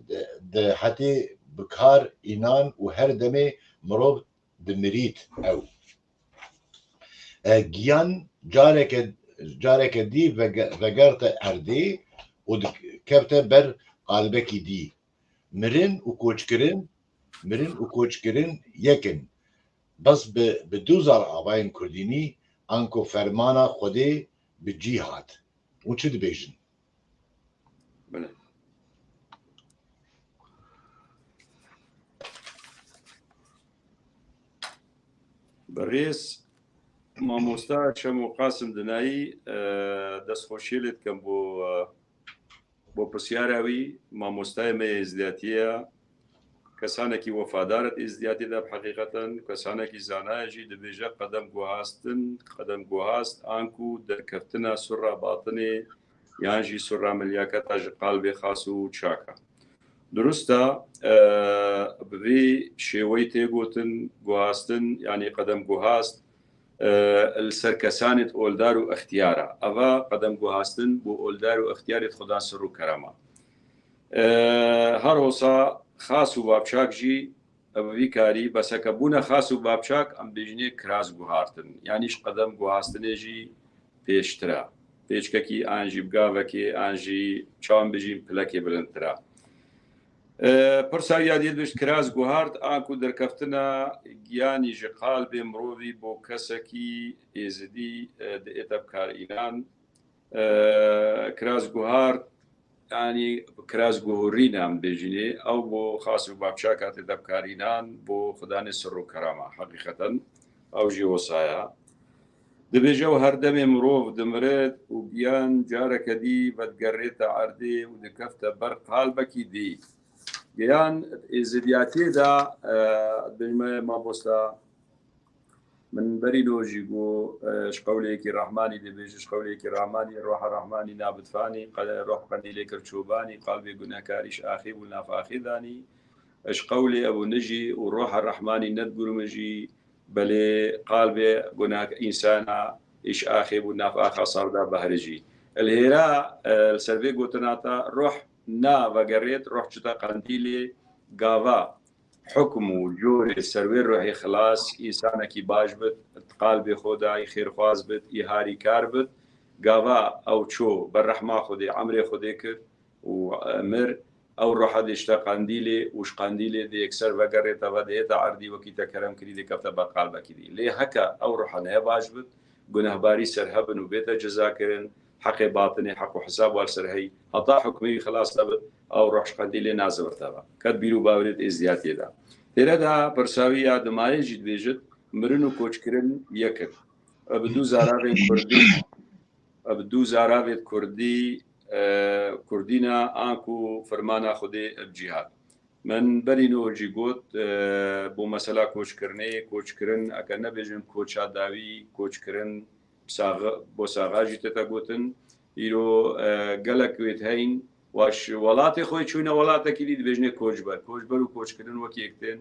di, di hetê bi kar înan û her demê mirov dimirît ew. E, giyan careke, careke dî vege-, vegerte erdê û dikefte ber qalbekî dî. Mirin û koçkirin, mirin û koçkirin yek in. Bes bi, bi du zar avayên kurdînî anku fermana Xwedê bi cî hat. Hûn çi dibêjin? Belê. Bi rêz mamosta Şemo Qasim Dinayî, e, destxweşiyê lê dikim bo, e, bo pirsyara wî. Mamostayê me yê êzdiyatiyê ye. Kesanekî wefadar e êzdiyatiyê de bi heqîqeten, kesanekî zana ye jî. Dibêje qedem guhastin, qedem guhast, anku derkeftina sura batinê yan jî sura milyaketa ji qalbê xas û çak e. Durust e, e, bi vî şêweyî tê gotin guhastin, yanî qedem guhast, e, li ser kesanê oldar û extiyar e. Eva qedem guhastin bo oldar û extiyarê Xudan sir û kerem e. E, her wisa xas û bapçak jî bi vî karî, beseke bûne xas û bapçak, em bêjinê kiras guhartin. Yanî ji qedem guhastinê jî pêştir e. Pêçkekî an jî bi gavekê, an jî çawan bijîn pilekê bilindtir e. E, pirsa wî ya diyê dibêjt, kiras guhart, anku derkeftina giyanî ji qalbê mirovî bo kesekî êzidî, e, diête bi kar înan. E, kiras guhart, yanî kiras guhurîn em bêjinê, ew bo xas û bapçak hatê debkarînan, bo Xudanê sir û kerama. Heqîqeten, ew jî wisa ye. Dibêje, û her demê mirov dimirit û giyan careke dî vedigerrête erdê û dikefte ber qalbekî dî. Giyan êzidiyatiyê de, e, dibêjme mamosta, Min berî lo jî got, e, ji qewlê yekî Rehmanî dibêje, ji qewlê yekî Rehmanî, Roha Rehmanî nabit fanî, qe-, roh qendîlê kir çobanî, qalbê gunehkarî ji axê bû nav axê danî. Ji qewlê Ebû Nijî û Roha Rehmanî nedigurim jî, belê qalbê guneh-, însana îş axê bû nav axa sarda behri jî. Li hêra, e, li ser vê gotina te, roh na vegerêt, roh çita qendîlê gava. Hukm û corê ser wê ruhê xilas, însanekî baş bit, di qalbê xwe de î xêrxwaz bit, î harîkar bit, gava ew çû ber rehma Xwedê, emrê Xwedê kir û, e, mir, ew ruha dê şite qendîlê û ji qendîlê dê yekser vegerê te ve dihête erdî wekî te kerem kirî dê kefte ber qalbekî dî. Lê heke ew ruha ne baş bit, gunehbarî ser hebin û bête cezakirin, heqê batinê, heq û hesab wa li ser heyî, heta hukmê wî xilas nebit, ew ruh ji qendîlê nazivirte ve. Ket bîr û bawerê di êzdiyatiyê de. Têre de pirsa wî ya dimayê jî dibêjit, mirin û koçkirin yek in. Ev bi du zaravên kurdî, ev bi du zaravên kurdî, e, kurdîna anku fermana Xwedê bi cî hat. Min berî niho jî got, e, bo mesela koçkirinê, koçkirin, eke nebêjin koça dawî, koçkirin, saxa, bo saxa jî tête gotin. Îro, e, gelek wêt heyn, wa ji welatê xwe çûne welatekî dî dibêjinê koçber. Koçber û koçkirin wekî yek tên.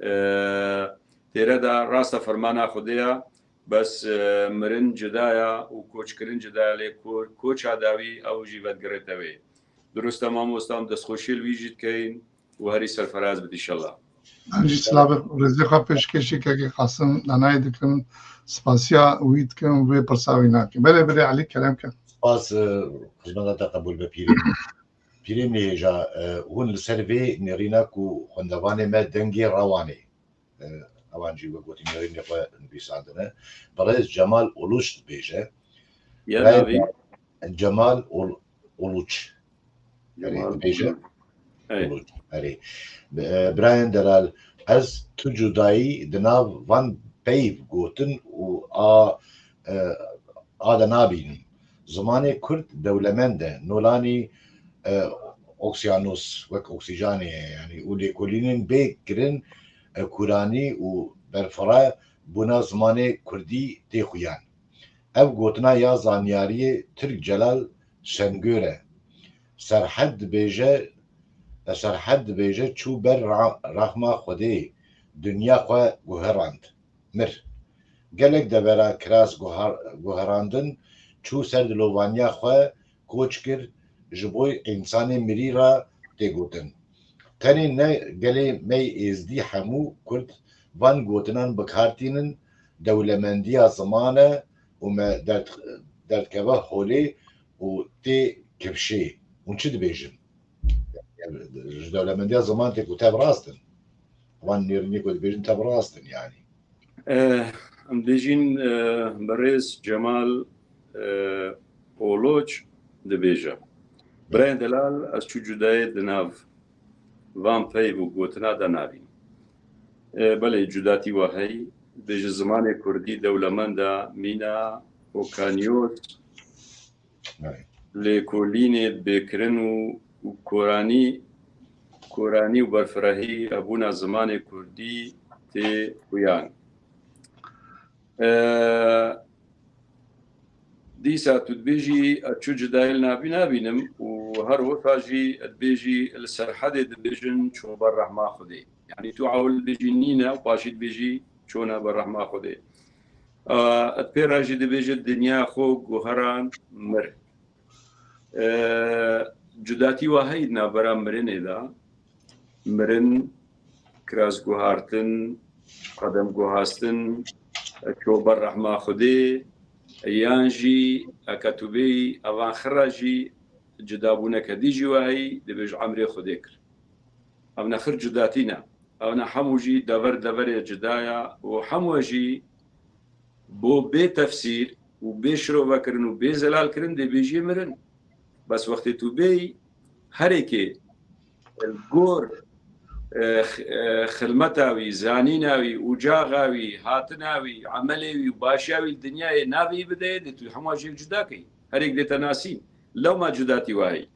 E, têre de rasta fermana Xwedê ya, bes, e, mirin cida ya û koçkirin cida ya, lê ko-, koça dawî ew jî vedigirête wê. Durust e mamosta, em destxweşiyê li wî jî dikeyin û herî serferaz bit înşellah. Em jî silavê û rêzê xwe pêşkêşî kekê Qasim Danayê dikim, spasiya wî dikim, vê pirsa wî nakim. Belê, belê, Elî, kerem ke. Spas, e, xizmeta te qebûl be pîrê. Pîrê min hêja, e, hûn li ser vê nêrîna ku xwendevanê me dengê rawanê, e, Ewan jî wek gotî nêrînê xwe nivîsandine. Birêz Cemal Uluç dibêje. Ya navî? Cemal Ul- Uluç. Erê, dibêje. Uluç. Erê. Bi- e, Birayên delal, ez tu cudayî di nav van peyv gotin û a e, a de nabînim. Zimanê kurd dewlemend e. Nolanî e, oksyanus wek oksîjanê ye, yanî û lêkolînên bê kirin e, kuranî û berfireh bûna zimanê kurdî tê xuyan. Ev gotina ya zanyariyê Tirk Celal Şengör e. Serhed dibêje, e, Serhed dibêje çû ber ra- rehma Xwedê, dinya xwe guherand. Mir. Gelek devera kiras guher- guherandin çû ser dilovaniya xwe koç kir, ji bo însanê mirî re tê gotin. Tenê ne gelê me yê êzdî, hemû kurd van gotinan bi kar tînin, dewlemendiya ziman e û me derd- derdkeve holê û tê kifşê. Hûn çi dibêjin? Ji dewlemendiya ziman tê ku tev rast in. Wan nêrînê ku dibêjin tev rast in, yanî. Eh, em dibêjin, eh, birêz Cemal, eh, Oloç dibêje. Birayên delal, ez çû cudayê di nav van peyv û gotina de nabînim. Eh, belê, cudatî wa heyî, dibêje zimanê kurdî dewlemend e, mîna, okanyos, lêkolînê bêkirin û, û koranî, koranî û berfirehî hebûna zimanê kurdî tê xuyan. E, dîsa tu dibêjî, ez çû cudayê li navî nabînim û her wiha jî dibêjî, li Serhedê dibêjin çû ber rehma Xwedê. Yanî tu ewil dibêjî nîne û paşî dibêjî çûne ber rehma Xwedê. E, di pê re jî dibêje dinya xwe guherand, mir. E, cudatî wa heyî di navbera mirinê de, mirin, kiras guhartin, qedem guhastin, e, çû ber rehma Xwedê, e, yan jî eke tu bêyî evan xira jî cudabûneke dî jî wa heyî, dibêje emrê Xwedê kir. Ev ne xir cudatî ne. Ew ne hemû jî dever deverê cuda ye û hemû jî bo bê tefsîr û bê şirovekirin û bê zelalkirin dê bêjiyê mirin. Bes wextê tu bêyî herêkê li gor, e, x-, e, xilmeta wî, zanîna wî, ucaxa wî, hatina wî, emelê wî û başiya wî li dinyayê navê wî bideyê, dê tu hemû jê cuda keyî. Herêk dê te nasîn. Lewma cudatî wa heyî.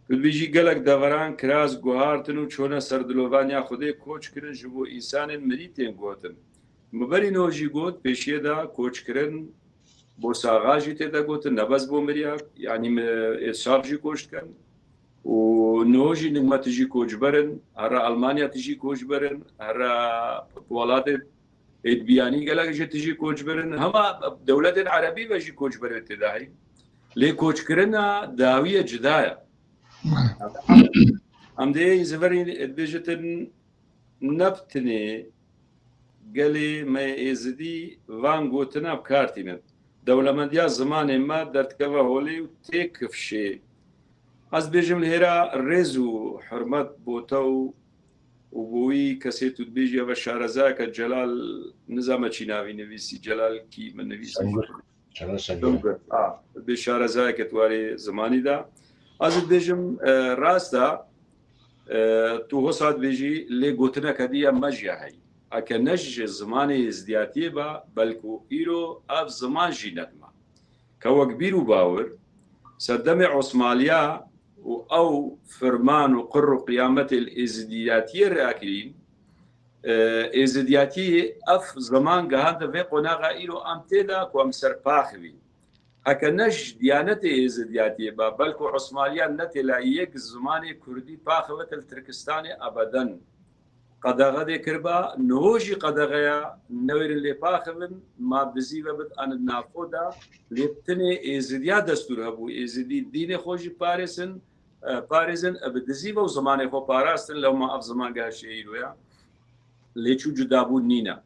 Tu dibêjî gelek deveran kiras guhartin û çûne ser dilovaniya Xwedê koç kirin, ji bo însanên mirî tên gotin. Min berî niho jî got, pêşiyê de koç kirin, bo saxa jî tê de gotin, ne bes bo miriya, yanî me ê sax jî koç dikin. Û niho jî nigma tijî koçber in, here Almanya tijî koçber in, here welatê êdbiyanî gelek jî tijî koçber in. Hema dewletên erebî ve jî koçber tê de heyî. Lê koçkirina dawî ye cuda ye. Em dê ziverî dibêjitin ne bi tenê gelê me êzidî van gotina bi kar tînin. Dewlemendiya zimanê me derdikeve holê û tê kifşê. Ez dibêjim li hêra rêz û hurmet bo te û, û bo wî kesê tu dibêjî, ev e şarezayeke Celal, nizame çi navî nivîsî, Celal kî min nivîsî? Şengir. Şengir. Şengir. A, bi şarezayeke di warê zimanî de. Ez dibêjim, e, rast e, e, tu hosa dibêjî, lê gotineke dî ya me jî ya heyî. Eke ne ji zimanê êzdiyatiyê be, belku îro ev ziman jî nedima. Ke wek bîr û bawir, serdemê Osmaliya û ew firman û qir û qiyametê li êzidiyatiyê rakirîn, e, êzidiyatî ev ziman gihande vê qonaxa îro em tê de ku em ser paxivîn. Heke ne ji diyanetê êzidiyatiyê be, belku Osmaliya ne têla yek zimanê kurdî paxivit li Tirkistanê ebeden. Qedexe dê kiriba, niho jî qedexe ya, newêrin lê paxivin, ma dizî ve bit anid navxwe de, lê tenê êzidiya destûr hebû, êzidî dînê xwe jî parêzin, e, parêzin, e, bi dizî ve û zimanê xwe parastin, lewma ev ziman gehiştê îro ya. Lê çû cudabûn nîne.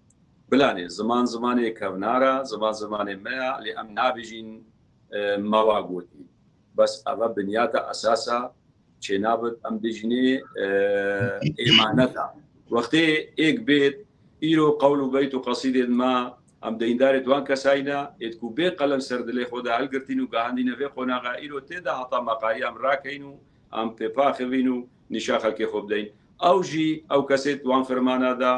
Bilanê, ziman zimanê kevnar e, ziman zimanê me ye, lê em nabêjîn, e, me wa gotî. Bes eve binyata esas e, çênabit, em dibêjinê, e, êmanet e. Wextê êk bêt, Îro qewl û beyt û qesîdên me, em deyndarê di wan kesayî ne, êd ku bê qelem ser dilê xwe de hilgirtîn û gahandîne vê qonaxa, îro tê de heta me qarî em rakeyin û em pê paxivîn û nîşa xelkê xwe bideyin. Ew jî, ew kesê di wan fermana de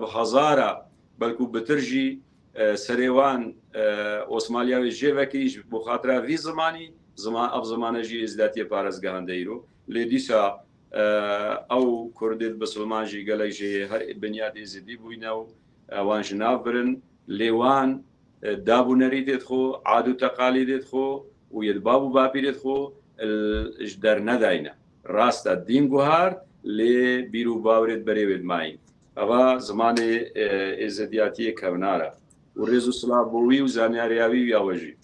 bi hezara, belkû bitir jî, e, serê wan, e, Osmaliya wê jê vekirî ji bo xatira vî zimanî, ziman, ev zimane jî êzdatiyê parez gehande îro. Lê dîsa, e, ew Kurdê bisilman jî gelek jê her binyat êzidî bûyne û, e, wan ji nav birin. Lê wan, e, dab û nerîtê xwe, ad û teqalîdê xwe û yê di bab û bapîrê xwe, e, ji dernedayne. Rast e, dîn guhart, lê bîr û bawerê di berê wê dimayîn. Eva zimanê, e, êzediyatiyê kevnar e. Û rêz û silav bo wî û zanyariya wî û ya we jî.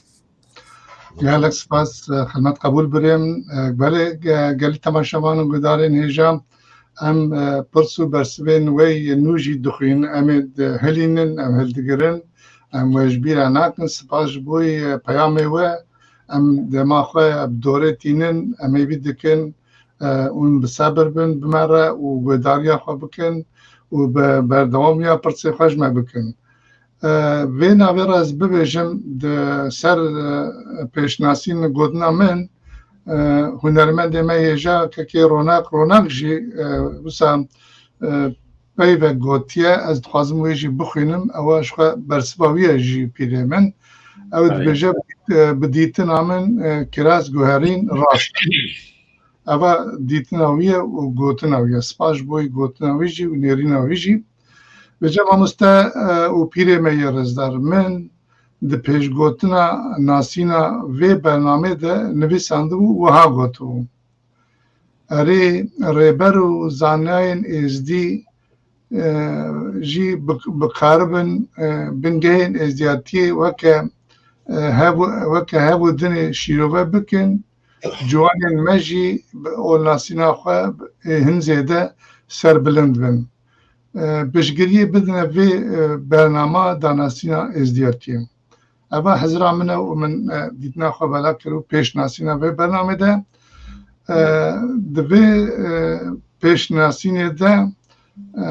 Gelek spas, e, xizmet qebûl birêm. E, belê, ge-, gelî temaşevan û gudarên hêja, em, e, pirs û bersivên we yê nû jî dixwîn, em ê dihilînin, em hildigirin, em we ji bîra nakin. Spas ji bo, e, peyamê we, em dema xwe bi dorê tînin, em hêvî dikin, e, hûn bi sebir bin bi me re û guhdariya xwe bikin û bi berdewamiya pirsê xwe ji me bikin. E, vê navê re ez bibêjim, di ser, e, pêşnasîn gotina min, e, hunermendê me hêja kekê Ronak, Ronak jî, e, wisa, e, peyvek gotiye, ez dixwazim wê jî bixwînim, ewa ji xwe bersiva wî ye jî pîrê min. Ew Erê. dibêje, e, bi dîtina min, e, kiraz guherîn rast. Eva dîtina wî ye û gotina wî ye. Spas ji bo gotina wî jî û nêrîna wî jî. Vêca mamoste, e, û pîrê me yê rêzdar, min di pêşgotina nasîna vê bernamê de nivîsandibû, wiha gotibû: Erê, rêber û zanayên êzdî, e, jî bi-, bikaribin, e, bingehên êzdiyatiyê weke, e, hev-, weke hev û dinê şîrove bikin, ciwanên me jî bi olnasîna xwe, e, hin zêde serbilind bin. E, piştgiriyê bidine vê, e, bernama danasîna êzdiyatiyê. Eva hizra min e û min, e, dîtina xwe bela kir û pêşnasîna vê bernamê de, e, di vê, e, pêşnasînê de, e,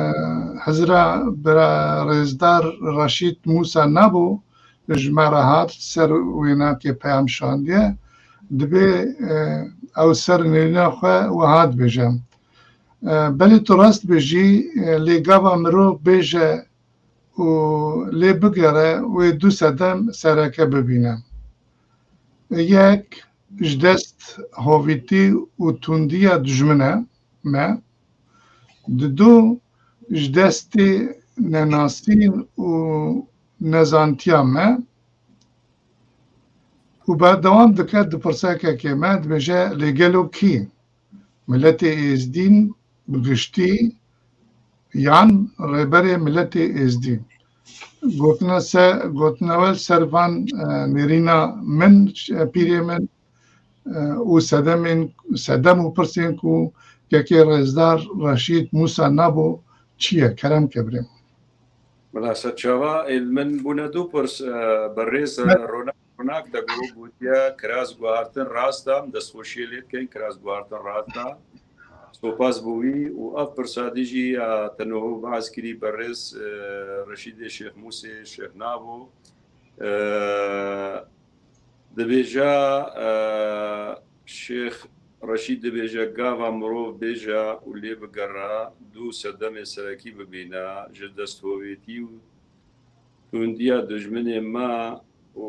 hizra bira rêzdar Reşîd Mûsa Nabo ji me re hat ser wênakê peyam şandiye. Dibê, e, ew ser nêrîna xwe wiha dibêje: E, belê tu rast bêjî, e, lê gava mirov bêje û lê bigere wê du sedem sereke bibîne. Yek, ji dest hovîtî û tundiya dijmine me, didu, ji destê nenasîn û nezantiya me û berdewam dike, dipirse kekê me, dibêje: Lê gelo kî? Miletê Êzdîn bi giştî yan rêberê miletê Êzdî? Gotina se, gotina we li ser van, e, nêrîna min, e, pîrê min, e, û sedemên, sedem û pirsên ku kekê rêzdar Reşîd Mûsa Nabo çi ye? Kerem ke birê min. Bila serçava, ê, min bûne du pirs, e, berêz, e, Ronak Ronak te got, gotiye, kiraz guhartin rast e, em destxweşiyê lê dikeyin, kiraz guhartin rast e. Sopas bo wî û ev pirsa dî jî ya te niho behs kirî berêz, e, Reşîdê Şêx Mûsê Şêx Nabo. E, dibêje, e, Şêx Reşîd dibêje, gava mirov bêje û lê bigere, du sedemê serekî bibîne, ji desthovîtî û tundiya dijminê me û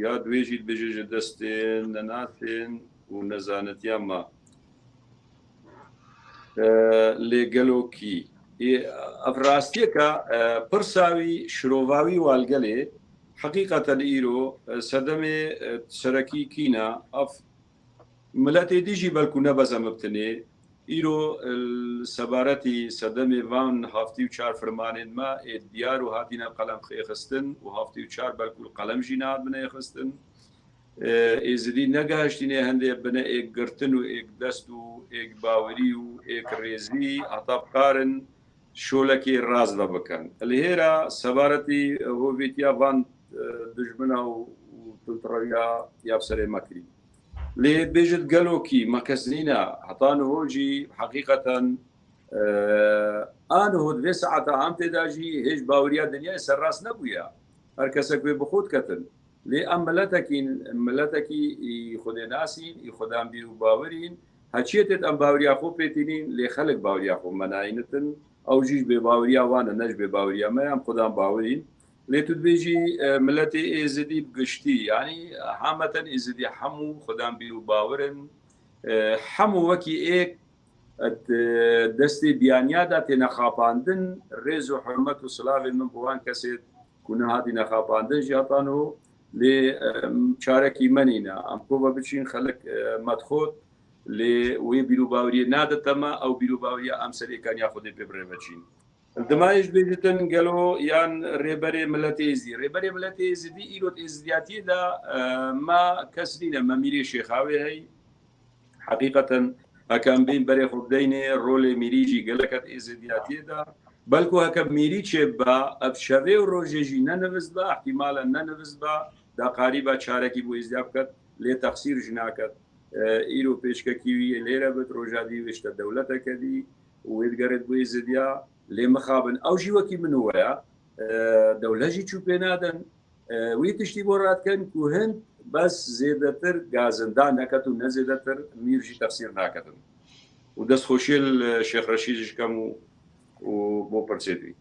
ya di wê jî dibêje ji destê nenasên û nezanetiya me. E, lê gelo kî? Ê, ev rastiyeke, e, pirsa wî, şirova wî walgelê, heqîqeten îro, e, sedemê, e, serekî kî ne? Ev miletê dî jî belkû ne bes em bi tinê. Îro, e, li sebaretî sedemê van heftê û çar firmanên me ê diyar û hatîne qelemxêxistin û heftê û çar belkû li qelem jî nehatibine êxistin. E, Êzidî negehiştîne hindê bine êk girtin û êk dest û êk bawerî û êk rêzî heta bikarin şolekê rast ve bikin. Li hêra sebaretî hovîtiya van, e, dijmina û, û tundrewiya ya bi serê me kirî. Lê bêjit gelo kî, me kes nîne, heta niho jî heqîqeten, e, Aniho di vê saeta em tê de jî hêj baweriya dinyayê serrast nebûye. Her kesek wê bi xwe diketin. Lê em miletekîn, miletekî î Xwedê nasîn, î Xwedan bîr û bawerîn. Heçiyê têt em baweriya xwe pêtînîn, lê xelk baweriya xwe menayînitin. Ew jî ji bêbaweriya wan e, ne ji bêbaweriya me, em Xwedan bawerîn. Lê tu dibêjî, e, miletê Êzidî bi giştî, yanî hameten Êzidî hemû Xwedan bîr û bawer in. E, hemû wekî êk et, e, destê biyaniya de têne xapandin, rêz û hurmet û silavên min bo wan kesê ku nehatîne xapandin jî hetan û lê, e, çarekî me nîne. Em kova biçîn xelk, e, me dixwet, lê wê bîr û baweriyê nadite me, ew bîr û baweriya em ser êkaniya Xwedê pê bi rê ve çîn. Dima yê ji bêjitin gelo yan rêberê miletê Êzidî. Rêberê miletê Êzidî îro di êzidiyatiyê de, e, me kes nîne, me mîrê şêxa wê hey. Heqîqeten heke em bên berê xwe bideynê, rolê mîrî jî gelek et êzidiyatiyê de. Belku heke mîrî çêbibe, ev şevê û rojê jî nenivist be, ihtimalen nenivist be, da qarîba çarekî bo êzidiya biket, lê texsîr jî naket. E, îro pêşkekî wî yê lêre bit, roja dî wê işte dewleteke dî û wê digerêt bo êzidiya. Lê mixabin, ew jî wekî min û we ye. E, dewlet jî çû pê nadin. E, wî tiştî bo radikin ku hin bes zêdetir gazindan neket û ne zêdetir mîr jî texsîr naketin. Û destxweşiyê li Şêx Reşîd jî dikem û, û bo pirsê dî.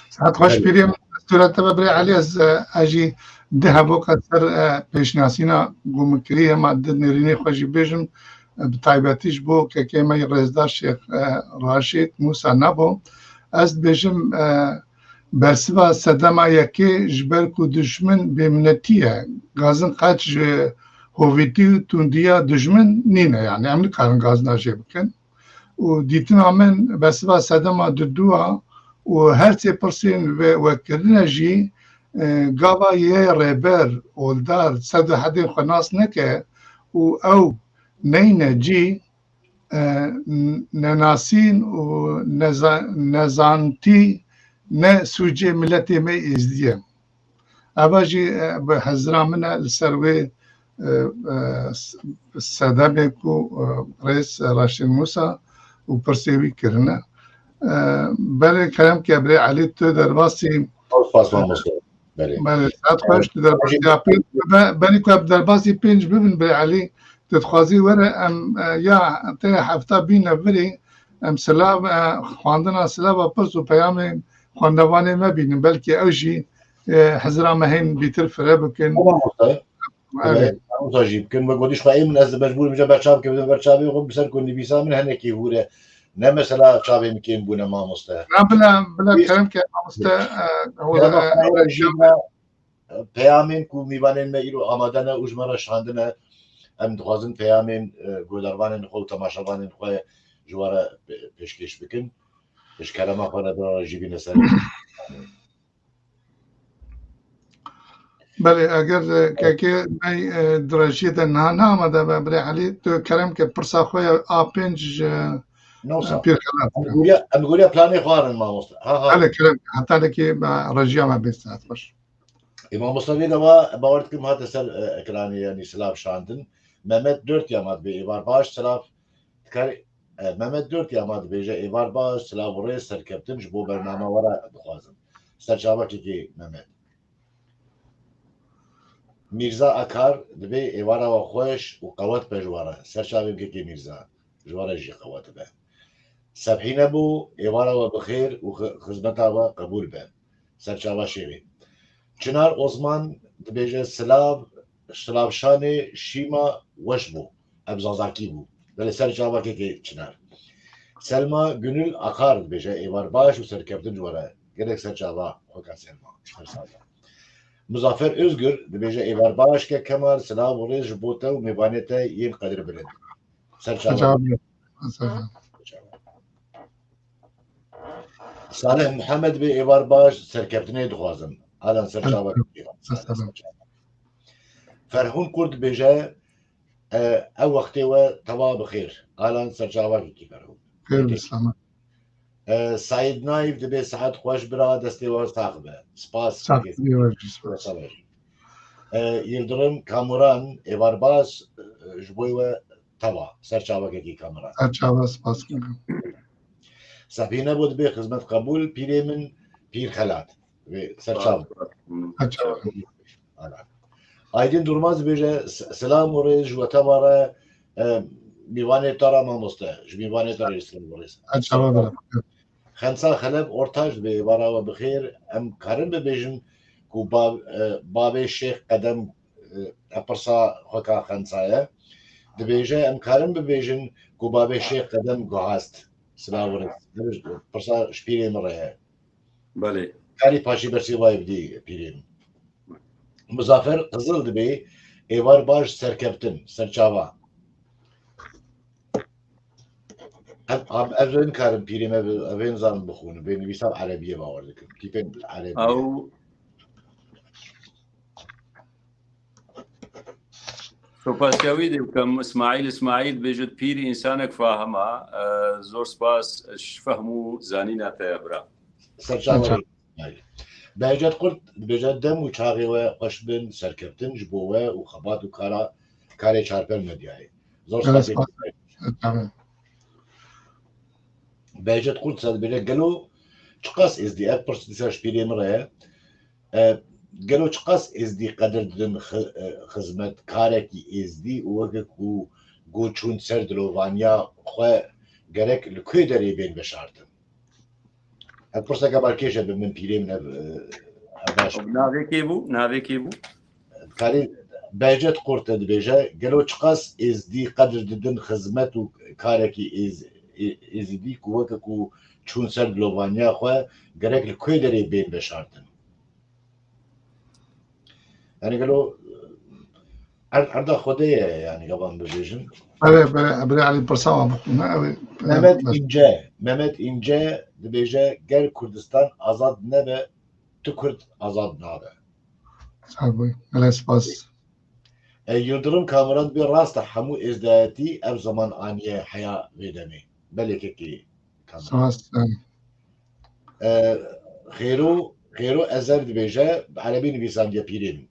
Saet xweş. Belê. Pîrê min, destûra te be birê Elî, ez, e, ez jî di hevok ser, e, pêşnasîna ku min kiriye, ma di nêrînê xwe jî bêjim, e, bi taybetî ji bo kekê me yê rêzdar Şêx, e, Raşîd Mûsa Nabo. Ez dibêjim, e, bersiva sedema yekê ji ber ku dijmin bêminetî ye. Gazin qet ji hovîtî û tundiya dijmin nîne, yani em nikarin gazina jê bikin. Û dîtina min bersiva sedema dudû a û her sê pirsên ve wekirine jî, e, gava yê rêber, oldar, sed û hedên xwe nas neke û ew neyne cî, e, n-, nenasîn û neza-, nezantî ne sûcê miletê me êzdî ye. Eva jî, e, bi hezira min e li ser wê, e, e, s-, sedemê ku, e, rêz Raşîd Mûsa û pirsê wî kirine. E, belê kerem ke birê Elî tu derbasî. Spas mamoste. Belê. Belê, saet xweş, tu derbasî ya pênc bibe. Berî ku em derbasî pênc bibin birê Elî, tu dixwazî were em, e, ya te hefta bîne virê, em silav, e, xwendina silava pirs û peyamên xwendevanê me bînin. Belkî ew jî, e, hizira me hên bîtir fire bikin. Tamam, mamoste. Erê. Wisa jî bikin. Me gotî ji xwe ê min ez di mecbûr im ca ber çav bikim, ber çavê xwe bi ser ku nivîsa min hinekî hûr e. Ne mesela çavê min kêm bûne mamoste. Na bila, bila Wî- kerem ke mamoste, e, Kerema e, xwe e, jî me, e, peyamên ku mîvanên me îro amade ne û ji me re şandine, em dixwazin peyamên, e, guhdarvanên xwe û temaşevanên xwe ji we re pê-, pêşkêş bikin. Ji kerema xwe re bi re jî bîne ser. Belê, eger, e, kekê me, e, dirêjiyê de niha neamade be, birê Elî, tu kerem ke pirsa xwe ya A pênc ji, e, Nosa. Pîr Xelat. Em goriya, em goriya planê xwe rin mamoste. Ha, ha. Belê, kerem, heta lekê, e, rejiya me bê saet xweş. Ê mamoste vê dewa, bawer dikim hate ser, e, ekranê, yanî silav şandin. Mehmet dört yama dibê êvar baş, silav dikare, e, Mehmet dört yama dibêje êvar baş, silav û rêz serkeftin ji bo bernama we re dixwazim. Ser çavakekê Mehmet. Mîrza Akar dibê êvara we xweş û qewet be ji we re. Ser çavê bikekê Mîrza. Ji we re jî qewet be. Sebhîne bû, êvara we bi xêr û xi-, xizmeta we qebûl be. Ser çava şêrê. Çinar Osman dibêje silav, silav şanê şîma weş bû. Ev zazakî bû. Belê ser çava kekê Çinar. Selma Gönül Akar dibêje êvar baş û serkeftin ji we re. Gelek ser çava xweka Selma. Ser çava. Muzaffer Özgür dibêje êvar baş ke Kemal, silav û rêz ji bo te û mêvanê te yên qedirbilind. Ser çava. Ser çava. Salih Muhammed bê êvar baş, serkeftinê dixwazim. Alan ser çava. Ser çava. Ferhûn Kurd dibêje, e, ew wextê we teva bi xêr. Alan ser çavakî Ferhûn. Xêr bi selamet. E, Saîd Naîf dibê saet xweş bira, destê we sax be. Spas. Sax be, we jî spas. E, Yildirim Kamuran, êvar baş, e, ji bo we teva. Ser çavakekî Kamuran. Ser çava, spas dikim. Sehbî nebû, dibê xizmet qebûl, pîrê min, pîr Xelat. Wê serçav. Serçav. Aydin Durmaz dibêje, s-, selam û rêz ji we teva re, e, mîvanê te re mamoste. Ji mîvanê te re jî selam û rêz. Serçav. Xensa Xelef Ortaç dibê, êvara we bi xêr. Em karin bibêjin ku ba-, e, bavê Şêx Qedem, e, ev pirsa xwe ka Xensa ye. Dibêje, em karin bibêjin ku bavê Şêx Qedem guhast. Silav û rêz. Ev pirsa ji pîrê min re ye. Belê. Karî paşî bersê wayê bidî pîrê min. Muzafer Qizil dibê, êvar baş, serkeftin, serçava. Ev, ev, ev nikarin pîrê me bi, ev ê nizanin bixwînin, bê nivîsa bi erebiyê bawer dikin. Tîpên bi erebiyê. Ew Sopasiya wî dê bikim. Îsmaîl Îsmaîl dibêjit, pîr însanek fahim a. E, zor spas ji fehm û zanîna te ye, bira. Serçava Serçava. Îsmaîl. Behcet Kurt dibêje, dem û çaxê we xweş bin, serkeftin ji bo we û xebat û kara, karê Çarper Medyayê. Zor Gelek spas. Spas. Serçava. Behcet Kurt dibêje, gelo çiqas êzdî, ev pirs dîsa ji pîrê min re ye. E, gelo çiqas êzdî qedir didin xi-, e, xizmetkarekî êzdî û weke ku got çûn ser dilovaniya xwe gerek li ku derê bên veşartin? Ev pirseke balkêş e, bi min pîrê min ev, e, ev baş. Ew navê kê bû? Navê kê bû? Karî Behcet Kurt e dibêje, gelo çiqas êzdî qedir didin xizmet û karekî êz-, ê-, êzidî ku weke ku çûn ser dilovaniya xwe gerek li ku derê bên veşartin? Yani gelo er-, erda Xwedê ye, yani gavan bibêjin. Ew ê bire, bire Elî pirsa wan bixwîne, ew ê, Mehmet bes. İnce, Mehmet İnce dibêje, ger Kurdistan azad nebe, tu Kurd azad nabe. Sağ ol. Gelek spas. E, Yıldırım Kamuran dibê, rast e, hemû êzdayetî ev zaman aniye heya vê demê. Belê kekî Kamuran. Spas. E, Xêro, Xêro Ezer dibêje, bi erebî nivîsandiye pîrê min.